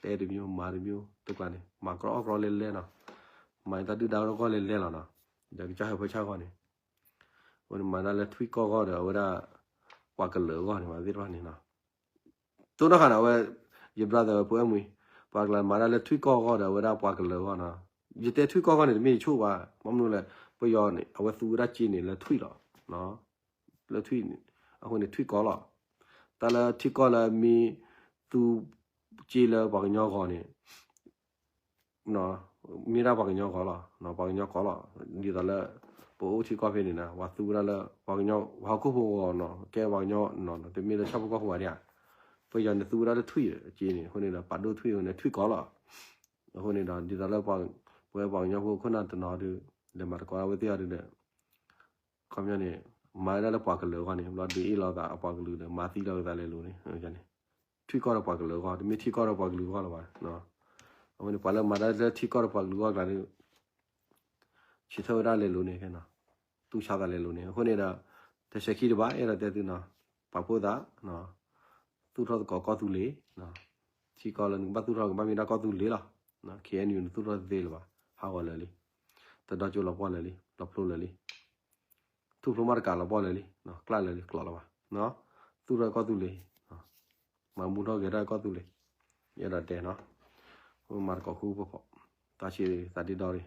တဲတမျိုး မၤတမျိုး တကျါန့ၣ် မၤကြီအီၣ်ကြီလဲၤလဲၤနီၤ မၤတၢ်ဒုၣ်ဒါဂီၢ်လဲၤလဲၤလီၤနီၤ ဒီးကစၢ်ဟၢဖၢဆၣ်ဂီၢ်န့ၣ် အဝဲန့ၣ်မၤတၢ်လၢထွံၣ်ကီၢ်ဂီၢ်ဒီး အဝဲဒၣ် ပှၤကလၢၤအဂီၢ်န့ၣ် မၤသ့ၣ်တဖၣ်န့ၣ်နီၤ တိၢ်နီၣ်ဃာ်န့ၣ် အဝဲ ယ brother ဖိအဲၣ်မူ ပှၤကလၢၤမၤတၢ်လၢထွံၣ်ကီၢ်ဂီၢ်ဒီး အဝဲဒၣ်ပှၤကလၢၤအဂီၢ်နီၤ ယတဲထွံၣ်ကီၢ်ဂီၢ်န့ၣ် တမ့ၢ်ယဆိၣ်ဘၣ် ဘၣ်မနုၤလဲၣ် ပယီၤန့ၣ် အဝဲသူဝဲဒၣ်စ့န့ၣ် လၢထွံၣ်လီၤ လၢထွံၣ်န့ၣ် အဃိန့ၣ် ထွံၣ်ကီၢ်လီၤ တၢ်လၢထံကီၢ်လၢမ့ၢ်သူ စ့လၢပှၤကညီဂီၢ်န့ၣ် မ့ၢ်ဒၣ်ပှၤကညီဂီၢ်လီၤ ပှၤကညီကီၢ်လီၤ ဒ်သိးလၢ ပအိၣ်ထံကီၢ်ဖဲန့ၣ်နီၤ ပှၤသူဝဲဒၣ်လၢ ပှၤကညီ ပှၤဟီၣ်ခိၣ်ဖိဂီၢ်နီၤ ကဲပှၤကညီနီၤ တမ့ၢ်လၢဆၣ်ဖိကီၢ်ဖိဘၣ်ဒံးဧါ ပယီၤန့ၣ်သူဝဲဒၣ်လၢထွံၣ်စ့န့ၣ် အဃိန့ၣ်ဒီး ပာ်ဒိၣ်ထွံၣ်အဃိန့ၣ် ထွံၣ်ကီၢ်လီၤ အဃိန့ၣ်ဒီး ဒ်သိးလၢ ပဝဲပှၤကညီဖိခိၣ်နၢ်တနီၤဒီး လဲၤမၤသကိးဝဲသ့ၣ်အီၤဒီး ခီပညီန့ၣ် မၤဝဲဒၣ်လၢပှၤကလုာ်အဂီၢ်န့ၣ် ဘျီဒုးအ့ၣ်လိာ်သးအပှၤကလုာ်ဒီး မၤသံလိာ်သးလဲၤလိၤန့ၣ် ထွံၣ်ကီၢ်ဒီးပှၤကလုာ်အဂီၢ် တမ့ၢ်ထံကီၢ်ဒီးပှၤကလုာ်အဂီၢ်လၢၤဘၣ်. အဝဲန့ၣ် ပှၤလၢမၤတၢ်လၢထံကီၢ်ဒီးပှၤကလုာ်အဂီၢ်ကျါန့ၣ် ဆံးထီၣ်ဝဲဒၣ်လဲၤလိၤန့ၣ် သူၣ်ဆါသးလဲၤလိၤန့ၣ် အဃိန့ၣ်ဒီး တဆဲးခံတဘၣ် အဲၣ်ဒိးတဲသုနီၤ ပာ်ဖှိၣ်သး သူၣ်ထီၣ်သကိးကီၢ်သူလ့ၤ ထံကီၢ်လၢနကဘၣ်သူၣ်ထီၣ်ကဘၣ်မ့ၢ်ဒၣ်ကီၢ်သူလ့ၤလီၤ. ခဲအံၤန့ၣ် နသူၣ်ထီၣ်တသ့လၢၤဘၣ် ဟးဂီၤလၢာ်လံ တဒီကၠိလီၤပှီၢ်လၢာ်လံ လီၤဖျိလၢာ်လံ ထူၣ်ဖျိမးတကးလီၤပှီၢ်လၢာ်လံ ကျၢ်လၢာ်လံ ကျိးလီၤဘၣ် သူၣ်ထီၣ်ကီၢ်သူလ့ၤ မၤမူထီၣ်ဂဲၤထီၣ်ကီၢ်သူလ့ၤ ယအဲၣ်ဒိးတဲနီၤ မၤသကိးဃူဖိးဖိး တၢ်ဆံးသးဒ့ဒီရံ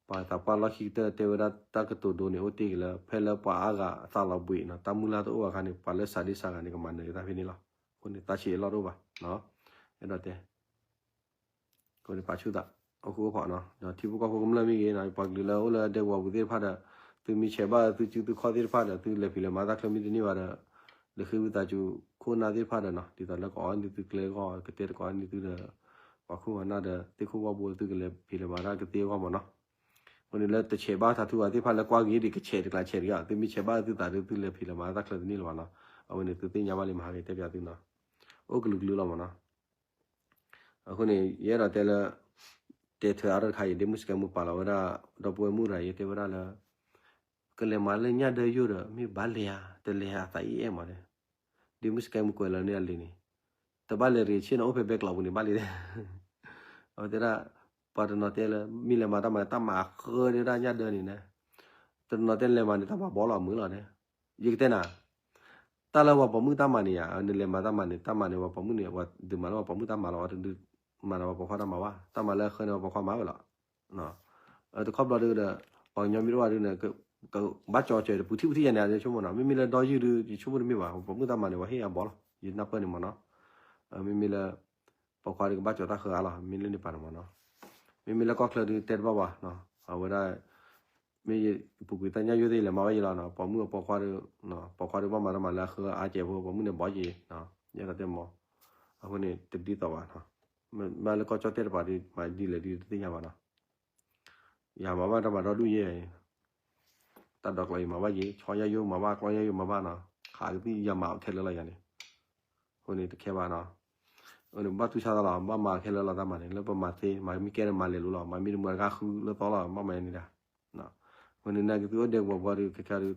ပှၤသးပှၢ်လီၢ်ခံကတၢၢ်တဲဝဲဒၣ်တၢ်ကတိၤဒိန့ၣ် အိၣ်တ့ၢ်က့ၤလၢ ဖဲလၢပှၤအါဂၤအသးလီၤဘှံးနီၤ တၢ်မုၢ်လၢ်တအိၣ်အခါန့ၣ် ပှၤလၢစးဒ့စးဂၤန့ၣ် ကမၤနၢၤက့ၤတၢ်ဖဲန့ၣ်လီၤ. အဃိန့ၣ် တၢ်ဆံးအလီၢ်တအိၣ်ဘၣ် အဲၣ်ဒိးတဲ အဃိန့ၣ် ပာ်ဆူၣ်သး အိၣ်ဃူအိၣ်ဖိးနီၤ ဒီးထံဖိကီၢ်ဖိကမျၢၢ်မ့ၢ်ဂ့ၤနီၤ ပှၤကလုာ်လၢအိၣ်လၢဒဲကဝီၤပူၤသ့ၣ်တဖၣ်ဒီး သုမ့ၢ်ဆဲးဘၣ်သုစုသုခီၣ်သ့ၣ်တဖၣ်ဒီး သုလဲၤဖံးလဲၤမၤတၢ်ချၢမ့ၢ်တန့ၢ်ဘၣ်ဒီး လဲၤဃ့ဝံသးစူၤခိၣ်နၢ်သ့ၣ်တဖၣ်ဒီးနီၤ ဒ်သိးလၢကအီၣ်န့ၢ်သုကျဲအဂီၢ် ကတဲတကအီၣ်န့ၢ်သုဒီး ပှၤခိၣ်ပှၤနၢ်ဒီး သ့ၣ်ခိၣ်ဝၣ်ဘိသုကလဲၤဖံးလဲၤမၤတၢ်ကသ့အဂီၢ်မးနီၤ အဃိန့ၣ်လၢတဆဲးဘၣ်ထးထူအသ့ၣ်တဖၣ်လၢကွၢ်ဂ့ၤဒံး ကဆဲးတကျးဆဲးတဂ့ၤ သုမ့ၢ်ဆဲးဘၣ်သုသးဒီး သုလဲၤဖံးလဲၤမၤတၢ်ချၢတန့ၢ်လၢၤဘၣ်နီၤ အဝဲန့ၣ်သုသ့ၣ်ညါဘၣ်လံမဟါဂ့ၤတဲပၠးသုနီၤ, အိၣ်ကလုာ်ကလုာ်လီၤမ့ၢ်နီၤ. အဃိန့ၣ် ယအဲၣ်ဒိးတဲလၢ တဲထွဲအါထီၣ်တခါအံၤ ဒ့မုၢ်စကဲမူပာ်လီၤဝဲဒၣ် ဒီပုၢ်ဝဲၢ်မုၣ်တဂၤအံၤ တဲဝဲဒၣ်လၢ ကလဲၤမၤလၢညၣ်ဒၢယိၣ်ဒီး မ့ၢ်ဘၣ်လဲၤဧါ, တလဲၤဧါ အသးအံၤအဲၣ်မးန့ၣ်, ဒ့မုၢ်စကဲမူကွဲးလၢန့ၣ်အလံာ်န့ၣ်, တဘၣ်လဲၤရ့ၤဆ့ၣ်နီၤ အိၣ်ဖဲဘဲကျိးပူၤန့ၣ် ဘၣ်လံာ်တဲ အဝဲတဲဒၣ် ပှၤတနီၤတဲလၢ မ့ၢ်လဲၤမၤတၢ်မၤ တၢ်မၤဃၢဒၣ်ညၣ်ဒၢန့ၣ်န့ၣ်, တနီၤတဲလဲၤမၤန့ၣ် တၢ်မၤဘီလီၤမုာ်လီၤန့ၣ်, ယကတဲနၤ တၢ်လၢပှၤပိာ်မုၣ်တၢ်မၤန့ၣ်ဧါ, နလဲၤမၤတၢ်မၤန့ၣ် တၢ်မၤန့ၣ် ပှၤပိာ်မုၣ်န့ၣ် ပှၤဒုးမၤလၢပှၤပိာ်မုၣ်တၢ်မၤလီၤ, ပှၤတဒုးမၤဒီးပှၤပိာ်ခွါတၢ်မၤဘၣ်, တၢ်မၤလၢအဃၢန့ၣ် ပှၤပိာ်ခွါမၤဝဲလီၤ. တခီဘျီဒုးဒီး ပှၤကညီမ့ၢ်တအိၣ်ဘၣ်ဒုးန့ၣ် ကဘၣ်ကၠီကၠီဒီး ပူၤထံၣ်ပူၤထံၣ်ယၤန့ၣ် ယဆိကမိၣ်နီၤ, မ့မ့ၢ်လၢဒီယုၢ်ဒုး ယဆိကမိၣ်တမ့ၢ်ဘၣ်, ပှၤပိာ်မုၣ်တၢ်မၤန့ၣ် ပှၤဟ့ၣ်အဘီလီၤ, ယနၢ်ပၢၢ်န့ၣ်မ့ၢ်နီၤ, မ့မ့ၢ်လၢ ပိာ်ခွါဒုးကဘၣ်ကၠီတၢ်ဃၢအါလီၤ, မ့ၢ်လၢန့ၣ်ပာ်န့ၣ်မ့ၢ်နီၤ, မ့မ့ၢ်လၢကီၢ်ချၢဒုးတဲတဘၣ်ဘၣ်, အဝဲဒၣ် မ့ၢ်ယပူၤကွံာ်တၢ်ညၣ်ယိၣ်သ့ၣ်လဲၤမၤဝဲယံၤလီၤနီၤ, ပိာ်မုၣ်အပိာ်ခွါဒုး ပိာ်ခွါဒုးဘၣ်မၤတၢ်မၤလၢအဃၢအါကဲးဖိ ပိာ်မုၣ်န့ၣ်ဘီက့ၤ, ယအဲၣ်ဒိးတဲမ့ၢ်, အဃိန့ၣ် တဒ်သိးဘၣ်နီၤ, မ့ၢ်လၢကီၢ်ကၠီၣ်တဲၣ်တပၤဒုး မၤဒ်လဲၣ်ဒုးတသ့ၣ်ညါဘၣ်နီၤ, ယၤမၤဘၣ်တၢ်မၤဒီဒူၣ်ယဲၢ် တၢ်ဒိးကျီယမၤဘၣ်က့ၤ, ဆီညၣ်ယိၣ်မၤဘၣ်, ကျီညၣ်ယိၣ်မၤဘၣ်နီၤ, ခးကသံၣ်ယမၤခဲလၢာ်လီၤယၤန့ၣ်, အဃိန့ၣ်တခဲဘၣ်နီၤ, ဘၣ်တူၢ်ဆါသးလီၤ, ဘၣ်မၤခဲလၢာ်လီၤတၢ်မၤန့ၣ်, လၢပမၤသ့ မၤမ့ၢ်ကဲဒီးမၤလဲၤလိၤလီၤ, မၤမ့ၢ်တမၤတခါဃုလၢသီလီၤ, ဘၣ်မၤန့ၣ်ဒၣ်, အဃိန့ၣ် နာ်က့ၤသုအိၣ်ဒဲကဝီၤပှၤဒုး ခဲခဲဒုး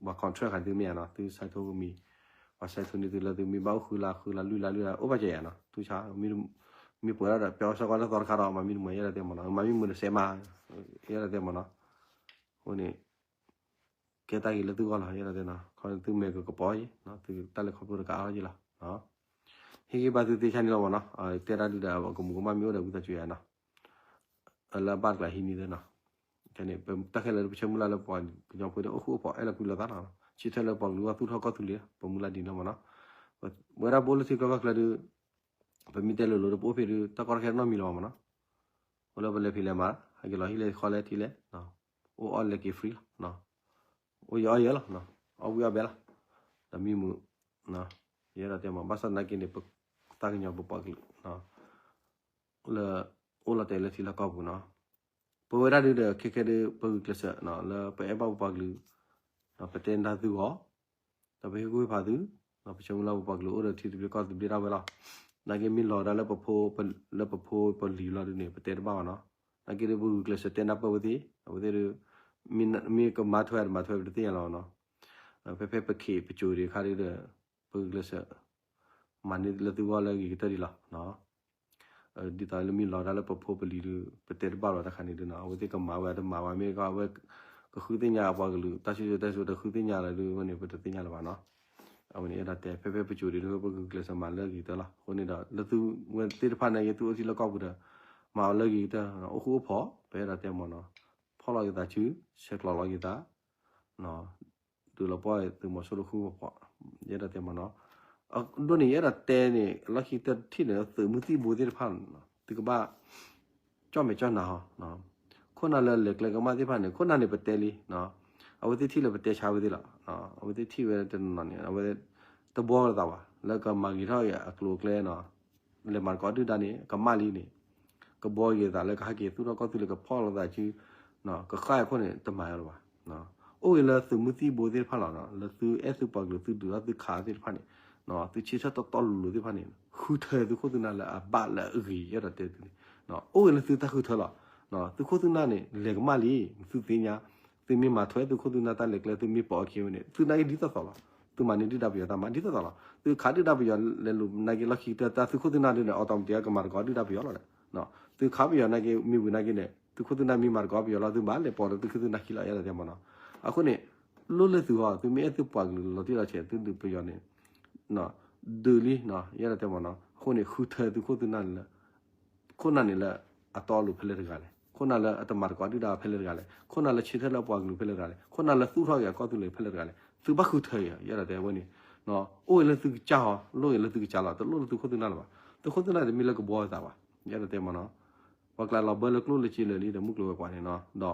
ပှၤ contract ခးသုမ့ၢ်ဧါနီၤ, သုဆဲးထိကမံၤ, ပှၤဆဲးထိန့ၢ်သုလၢသုမ့ၢ်ဘၣ်အိၣ်ဃုလါ ဃုလါလွံၢ်လါလွံၢ်လါ အိၣ်ဘၣ်ကဲဧါနီၤ, တူၢ်ဆါ မ့ၢ်ပှဲၤဒၣ်ဒီး ပျီဆၢကွၢ်လၢသီတခါဒီး မၤမ့ၢ်တမၤ ယအဲၣ်ဒိးတဲမ့ၢ်နီၤ, မၤမ့ၢ်မုာ်တစဲးမး, ယအဲၣ်ဒိးတဲမ့ၢ်နီၤ, အဃိန့ၣ် ကဲတၢ်ဂ့ၤလၢသုဂီၢ်လီၤ, ယအဲၣ်ဒိးတဲနီၤ, ခီသုမဲာ်ကကပီၤယံၤ, သုတၢ်လဲၤခီဖျိတကအါထီၣ်ယံၤလီၤ, ဟ့ၣ်ဂံၢ်ဘါသုသ့ဆါန့ၣ်လီၤမ့ၢ်နီၤ, တဲတၢ်ဒုးဒီး ကမူၤကမၣ်မ့ၢ်အိၣ်ဒီးဝံသးစူၤယၤနီၤ, လၢအဘၣ်တကျါဟံးန့ၢ်သ့နီၤ, ခဲန့ၣ် တၢ်ခဲလၢာ်ပဆၢမုၢ်လၢ်လၢပှၤကညီဖိဒီးအိၣ်ဃူအိၣ်ဖိး အဲၣ်လီၤကွံလိာ်သးလီၤ, ဆၢထၢၣ်လၢပှၤကလုာ်အဂီၢ် သူၣ်ထီၣ်ကီၢ်သူလ့ၤ ပမုၢ်လၢ်ဒ်န့ၣ်လီၤမ့ၢ်နီၤ, ပဝဲဒၣ်ပအိၣ်လၢထံကီၢ်ကီၢ်ချၢဒုး ပမ့ၢ်တဲလိၤလိၤဒီး ပအိၣ်ဖဲဒုး တၢ်ကီတၢ်ခဲတနီတမံၤလၢၤဘၣ်မ့ၢ်နီၤ, အိၣ်လၢပလဲၤဖံးလဲၤမၤ ဟဲက့ၤလီၤဟံၣ်လဲၤဃီလဲၤထံလဲၤ, အိၣ်အီၣ်လဲၤက့ၤ free လီၤ, အိၣ်ယံၤအီၣ်ယံၤလီၤ, အီၣ်ဝံၣ်အီၣ်ဘဲလီၤ, ဒီးမံမုာ်, ယအဲၣ်ဒိးတဲမ့ၢ် ဘၣ်ဆၣ်သနာ်က့န့ၣ် ပသးကညီၤပပှၤကလုာ် လၢ အိၣ်လီၤတဲာ်လၢထံလီၢ်ကီၢ်ပူၤနီၤ, ပဝဲဒၣ်ဒုးဒီးခဲခဲဒုး ပဂုာ်ကျဲးစၢး လၢပအဲၣ်ဘၣ်ပပှၤကလုာ်, ပတဲနၢ်သုဂီၢ်, ဒီးပဟ့ၣ်ကူၣ်ဟ့ၣ်ဖးသု, ပဆၢမုၢ်လၢ်ပပှၤကလုာ်အိၣ်ဒီးထံသဘျ့ကီၢ်သဘျ့ဒၣ်ဝဲလီၤ, နာ်က့မ့ၢ်လီၤဒၣ်လၢပဖိ, လၢပဖိပလံၤလီၤဒုးန့ၣ် ပတဲတဘၣ်ဘၣ်နီၤ, နာ်က့ဒုးပဂုာ်ကျဲးစၢးတဲနၢ်ပၢၢ်ဝဲသ့ၣ်, အဝဲသ့ၣ်ဒုး မ့ၢ်ကမၤထွဲတမၤထွဲပတသ့ၣ်ညါလီၤနီၤ, ဖဲဖဲပခ့ၣ်ပစိၤဒံးခါဒုးဒီး ပဂုာ်ကျဲးစၢး မၤန့ၢ်လၢသုဂီၢ်လၢအဂ့ၤကတၢၢ်ဒံးလီၤ. ဒ်သိးလၢမ့ၢ်လီၤတၢ်လၢပဖိပလံၤဒုး ပတဲတဘၣ်လီၤတခါန့ၣ်ဒုးနီၤ, အဝဲသ့ၣ်ကမၤဝဲတမၤဝဲမ့ၢ်ကီး အဝဲကဃုသ့ၣ်ညါအပှၤကလုာ် တၢ်စံၣ်စိၤတဲစိၤတဃုသ့ၣ်ညါလၢဒုးဝဲန့ၣ် ပတသ့ၣ်ညါလၢၤဘၣ်နီၤ. အဝဲန့ၣ်အဲၣ်ဒိးတဲ ဖဲဖဲပစိၤဒံးလၢပဂုာ်ကျဲးစၢးမၤလၢအဂ့ၤကတၢၢ်လီၤ. အဃိန့ၣ်ဒီး လၢသုဝဲသ့ၣ်တဖၣ်နာ်က့ သုအိၣ်ထံလၢကီၢ်ပူၤဒီး မၤအီၤလၢအဂ့ၤကတၢၢ် အိၣ်ဃူအိၣ်ဖိး ပအဲၣ်ဒိးတဲမ့ၢ်နီၤ, ဖီၣ်လီၤက့ၤသးစု ဆဲးကျိးလီၤက့ၤသး ဒုးလီၤပှီၢ်သုးမီၤစိရိၤဃုဖီဖီ, ယအဲၣ်ဒိးတဲမ့ၢ်နီၤ, ဒိၣ်န့ၣ် ယအဲၣ်ဒိးတဲန့ၣ် လီၢ်ခံကတၢၢ်တထံၣ်န့ၣ် သုးမုၢ်သံၣ်ဘိသ့ၣ်တဖၣ် သုကဘၣ် ကၠီၣ်မဲာ်ကၠီၣ်နၤဟီ, ခိၣ်နၢ်လၢလဲၤကျဲကမၣ်သ့ၣ်တဖၣ်န့ၣ် ခိၣ်နၢ်န့ၣ် ပတဲလံ, အဝဲသ့ၣ်ထံၣ်လၢပတဲဆါဝဲသ့ၣ်လီၤ, အဝဲသ့ၣ်ထံၣ်ဝဲတနီၤနီၤန့ၣ် အဝဲ တဘှီလိာ်သးဘၣ် လၢကမၤဂ့ၤထီၣ်အကျိၤအကျဲနီၤ, လဲၤမၤတကိးဒုၣ်ဒါန့ၣ် ကမၣ်လံန့ၣ် ကဘှီက့ၤသးလၢကဟဲက့ၤသူၣ်ထီၣ်ကီၢ်သူလ့ၤ ကဖီၣ်လိာ်သးစု ကဃၣ်အခိၣ်န့ၣ် တမၤလၢၤဘၣ်. အိၣ်ဂ့ၤလၢသုးမုၢ်သံၣ်ဘိသ့ၣ်တဖၣ်လီၤ, လၢသုအဲၣ်သုပှၤကလုာ် သုဒုးထီၣ်သုခးသ့ၣ်တဖၣ်န့ၣ်, သုဆၢထၢၣ်တီတီလိၤလိၤသ့ၣ်တဖၣ်န့ၣ် ဃုထၢသုခိၣ်သုနၢ်လၢအဘၣ်လၢအဂ့ၤ ယအဲၣ်ဒိးတဲသုန့ၣ်, အိၣ်ဂ့ၤလၢသုတၢ်ဃုထၢလီၤ. သုခိၣ်သုနၢ်န့ၣ် လဲၤကမၣ်လံ သုသ့ၣ်ညါ, သုမ့ၢ်မၤထွဲသုခိၣ်သုနၢ်တၢ်လဲၤကျဲ သုမ့ၢ်ပိာ်အခံဝဲန့ၣ် သုနာ်က့ဒ်သိးသိးလီၤ. သုမၤန့ၢ်ဒုၣ်ဒါပယီၤတၢ်မၤဒ်သိးသိးလီၤ. သုခးဒုၣ်ဒါပယီၤလဲၤလိာ်နာ်က့ လီၢ်ခံကတၢၢ် တၢ်သုခိၣ်သုနၢ်ဒုးန့ၣ် automatic ကမၤတကိးဒုၣ်ဒါပယီၤလီၤဒီး သုခးပယီၤနာ်က့ မ့ၢ်ဝံၤနာ်က့န့ၣ် သုခိၣ်သုနၢ်မ့ၢ်မၤတကိးပယီၤလီၤ သုဘၣ်လဲၤပိာ်ဒီးသုခိၣ်သုနၢ်ခံလီၤ ယအဲၣ်ဒိးတဲမ့ၢ်နီၤ. အဃိန့ၣ် လိၣ်လၢသုဂီၢ် သုမ့ၢ်အဲၣ်သုပှၤကလုာ်လီၤတံၢ်လီၤဆဲး သုဒုးပယီၤန့ၣ် ဒုးလံ ယအဲၣ်ဒိးတဲမ့ၢ်နီၤ. အဃိန့ၣ် ဃုထၢသုခိၣ်သုနၢ်လၢ ခိၣ်နၢ်န့ၣ်လၢအတီအလိၤဖဲလဲၣ်တဂၤလဲၣ်, ခိၣ်နၢ်လၢအတမၤတကိးဒုၣ်ဒါဖဲလဲၣ်တဂၤလဲၣ်, ခိၣ်နၢ်လၢဆၢထၢၣ်လၢပှၤကလုာ်ဖဲလဲၣ်တဂၤလဲၣ်, ခိၣ်နၢ်လၢသူၣ်ထီၣ်က့ၤအကီၢ်သူလ့ၤဖဲလဲၣ်တဂၤလဲၣ်, သုဘၣ်ဃုထၢအံၤ ယအဲၣ်ဒိးတဲဝဲန့ၣ် အိၣ်ဂ့ၤလၢသုကစၢ်ဟီ လိၣ်ဂ့ၤလၢသုကစၢ်လီၤ, တလိၣ်လၢသုခိၣ်သုနၢ်လၢၤဘၣ်. သုခိၣ်သုနၢ်တမ့ၢ်လၢကဘှီသးဘၣ် ယအဲၣ်ဒိးတဲမ့ၢ်နီၤ. ပှၤကျါလီၤဘၢလၢကျိၣ်လၢစ့လၢာ်လံဒီးမုၢ်ကျိၤဝဲၤကွာ်န့ၣ်နီၤ,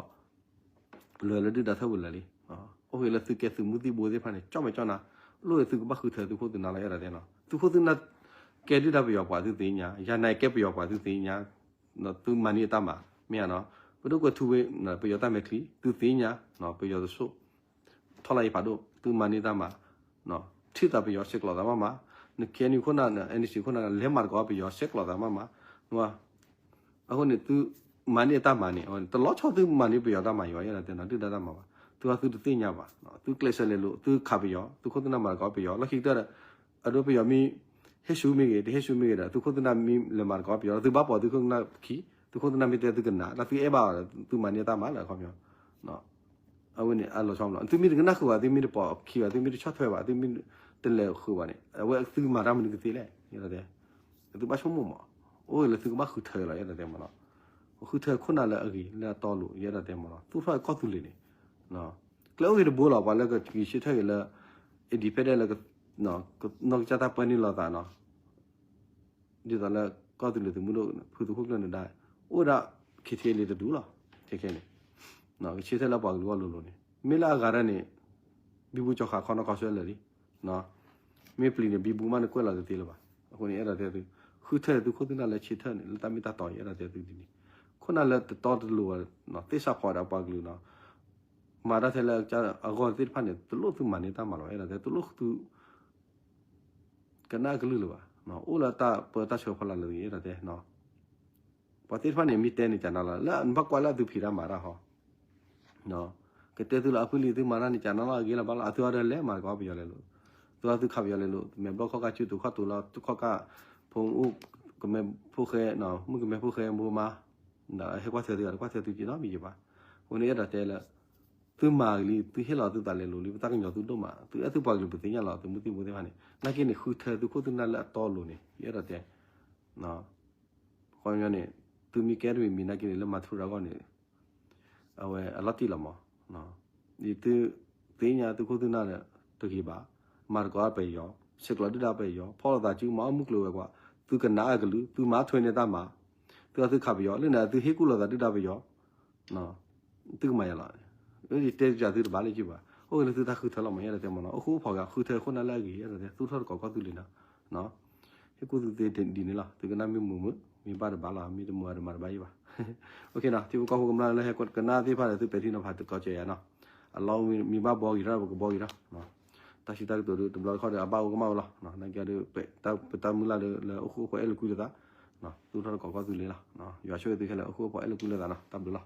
ဒီး လဲၤလၢဒုၣ်ဒါထၢၣ်ဝဲလၢာ်လံ. အိၣ်ဂ့ၤလၢသုကဲသုးမုၢ်သံၣ်ဘိသ့ၣ်တဖၣ်န့ၣ် ကၠီၣ်မဲာ်ကၠီၣ်နၤ, လိၣ်ဂ့ၤသုကဘၣ်ဃုထၢသုခိၣ်သုနၢ်လီၤ ယအဲၣ်ဒိးတဲနီၤ. သုခိၣ်သုနၢ်ကဲဒုၣ်ဒါပယီၤပှၤသုသ့ၣ်ညါ, ယၤနၤကဲပယီၤပှၤသုသ့ၣ်ညါ, သုမၤန့ၢ်အတၢ်မၤ မ့ၢ်ဧါနီၤ. ပဒိၣ်ကွဲၤထူဝ့ ပယီၤတၢ်မဲာ်ချံ သုသ့ၣ်ညါ, ပယီၤတစိၢ် ထီၣ်လၢယဖးဒိၣ် သုမၤန့ၢ်တၢ်မၤ, ထံၣ်သးပယီၤဆဲးကျိးသးမးမး, န KNU ခိၣ်နၢ် NCA ခိၣ်နၢ် လဲၤမၤသကိးပယီၤဆဲးကျိးသးမးမး, အဃိန့ၣ် သုမၤန့ၢ်အတၢ်မၤန့ၣ် တလီၤဆီသုမၤန့ၢ်ပယီၤတၢ်မၤယွၤ ယဲဒၣ်တဲနီၤ ဒုၣ်ဒါတၢ်မၤဘၣ်, သုအသုတသ့ၣ်ညါဘၣ်, သုကျဲးစၢးလဲၤလိာ် သုခးပယီၤ သုခိၣ်သုနၢ်မၤသကိးပယီၤ လီၢ်ခံကတၢၢ်ဒီး အဒိပယီၤမ့ၢ် ဟဲဆူမ့ၢ်ဂ့ၤ တဟဲဆူမ့ၢ်ဂ့ၤဒီး သုခိၣ်သုနၢ်မ့ၢ်လဲၤမၤသကိးပယီၤဒီး သုဘၣ်ပိာ်သုခိၣ်သုနၢ်ခံ သုခိၣ်သုနၢ်မ့ၢ်တဲသုကနၣ် တၢ်သုအဲၣ်ဘၣ်ဒီး သုမၤန့ၢ်တၢ်မၤလၢအခီပညီ အဝဲန့ၣ်အလီၤဆီမးလီၤ. သုမ့ၢ်တကနၣ်ဃုာ်ဘၣ် သုမ့ၢ်တပိာ်ခံဘၣ် သုမ့ၢ်တဆီၣ်ထွဲဘၣ် သုမ့ၢ်တလဲၤဃုာ်ဘၣ်န့ၣ် အဝဲသုမၤတၢ်မနုၤကသ့လဲၣ် ယဲဒၣ်တဲ သုဘၣ်ဆိကမိၣ်မး အိၣ်လၢသုကဘၣ်ဃုထၢလီၤ ယဲဒၣ်တဲမးလီၤ. ဃုထၢခိၣ်နၢ်လၢအဂ့ၤလၢအတီအလိၤ ယဲဒၣ်တဲမးလီၤ သူၣ်ထီၣ်ကီၢ်သူလ့ၤန့ၣ် ကျဲအိၣ်ဂ့ၤတဘိလီၤ ပှၤလၢကဆၢထၢၣ်ဂ့ၤလၢ independent လၢ နီၢ်ကစၢ်တၢ်ပၢန့ၢ်လိာ်သးနီၤ ဒ်သိးလၢကီၢ်သူလ့ၤသုးမုၢ်ဒိၣ် ဖုသုးခိၣ်ကျၢၢ်နဒါ အိၣ်ဒၣ် KTLA တဒူၣ်လီၤ ခဲခဲန့ၣ် ကဆၢထၢၣ်လၢပှၤကလုာ်အဂီၢ်လိၤလိၤန့ၣ် မ့ၢ်လၢအဂၤတၢ်န့ၣ် ဘံဘူကၠီၤဃာ်ခီနီၢ်ခီဆွဲလၢာ်လံ မ့ၢ်ပျံၤန့ၣ် ဘံဘူမးနကွဲၢ်လီၤတသ့လၢၤဘၣ်. အဃိန့ၣ် အဲၣ်ဒိးတဲသု ဃုထၢသုခိၣ်သုနၢ်လၢဆၢထၢၣ်န့ၣ် လၢတၢ်မ့ၢ်တၢ်တီအံၤ အဲၣ်ဒိးတဲသုဒ်န့ၣ် ခိၣ်နၢ်လၢတတီတလိၤဘၣ် သ့ၣ်စးဖီးဒီးပှၤကလုာ်နီၤ မၤတၢ်ထဲလၢအဂီၢ်သ့ၣ်တဖၣ်န့ၣ် တလိၣ်သုမၤန့ၢ်တၢ်မၤလီၤ အဲၣ်ဒိးတဲ တလိၣ်သု ကနၣ်ကလုၢ်လၢၤဘၣ်. အိၣ်လၢတၢ်ပၢတၢ်ဆှၢဖီလာ်လၢာ် အဲၣ်ဒိးတဲ ပှၤသ့ၣ်တဖၣ်န့ၣ် မ့ၢ်တဲန့ၣ်ကနၣ်လီၤ လၢနဘၣ်ကွၢ်လၢအသုဖံးတၢ်မၤတၢ်ဟီ ကတဲသုလၢအဖုၣ်လံ သုမၤတၢ်န့ၣ်ကနၣ်လီၤ အဂ့ၤလီၤဘၣ်လီၤ အသုအီၤဒီးလဲၤမၤသကိးပယီၤလဲၤလိာ် သုအီၤသုခးပယီၤလဲၤလိာ် မဲာ်ဘျီၣ်ခီၣ်ကၢ်စုတူာ်ခီၣ်တူာ်လီၤ ခီၣ်ကၢ် ဖိမုၣ်အိၣ် ကမဲဖိဃဲ မုၣ်ကမဲဖိဃဲမိၢ်မါ ဟဲကွၢ်ထွဲသု ကွၢ်ထွဲသုက့ၤနီတမံၤယဘၣ်. အဃိန့ၣ်အဲၣ်ဒိးတဲလၢ သုမၤဂ့ၤလံ သုဟ့ၣ်လီၤသုသးလဲၤလိာ်လံ ပတၢ်ကညီၤသုဒိၣ်မး သုအဲၣ်သုပှၤကလုာ်ပသ့ၣ်ညါလီၤ သုမုၢ်သံၣ်ဘိသ့ၣ်တဖၣ်န့ၣ် နာ်က့န့ၣ် ဃုထၢသုခိၣ်သုနၢ်လၢအတီအလိၤန့ၣ် ယအဲၣ်ဒိးတဲ ခီပညီန့ၣ် သုမ့ၢ်ကဲတမံၤမံၤနာ်က့န့ၣ် လၢမၤထူရၤအဂီၢ်န့ၣ် အဝဲအလီၤတံၢ်လီၤမး ဒ်သုသ့ၣ်ညါသုခိၣ်သုနၢ်ဒီးတဂ့ၤဘၣ် မၤသကိးပယီၤ ဆဲးကျိးဒုၣ်ဒါပယီၤ ဖီၣ်လိာ်သးစု မၤအီၣ်မုၢ်ကျိၤဝဲၤကွာ် သုကနၣ်အကလုၢ် သုမၤထွဲန့ၢ်တၢ်မၤ သုအီၤသုခးပယီၤ လၢန့ၣ်သုဟ့ၣ်ကူၣ်လိာ်သးဒုၣ်ဒါပယီၤ သုကမၤယၤလီၤ. ယတဲယၤသုတဘၣ်လၢယဘၣ် အိၣ်ဂ့ၤလၢသုတၢ်ဃုထၢလီၤမး ယအဲၣ်ဒိးတဲမးနီၤ အိၣ်ဃူအိၣ်ဖိးဂ့ၤ ဃုထၢခိၣ်နၢ်လၢအဂ့ၤ ယအဲၣ်ဒိးတဲ သူၣ်ထီၣ်သကိးကီၢ်သူလ့ၤနီၤ ဟ့ၣ်ကူၣ်သုသ့ဒ်န့ၣ်လီၤ သုကနၣ်မ့ၢ်မုာ်မုာ် မ့ၢ်ဘၣ်တဘၣ်လီၤ မ့ၢ်တမုာ်တမၤတဘၣ်ယဘၣ် ထံဖိကီၢ်ဖိကမျၢၢ်လၢဟဲကနၣ်သ့ၣ်တဖၣ်ဒီး သုပဲာ်ထံနီၤဖးတကီးစၢၤယၤနီၤ အလီၢ်မ့ၢ်ဘၣ်ဘှီဂ့ၤထီၣ် ပကဘှီဂ့ၤထီၣ် တၢ်စံးတၢ်ကတိၤဒုး တဘျီတခီၣ်ဒီး အဘၣ်အိၣ်ကမၣ်ဝဲလီၤ နာ်က့ဒီး ပတၢ်မုၢ်လၢ်လၢအိၣ်ဃူအိၣ်ဖိးအဲၣ်လၢကွံလိာ်သး သူၣ်ထီၣ်သကိးကီၢ်သူလ့ၤလီၤ ယွၤဆိၣ်ဂ့ၤသုခဲလၢာ် အိၣ်ဃူအိၣ်ဖိးအဲၣ်လၢကွံလိာ်သးနီၤ တၢ်ဘျုးလီၤ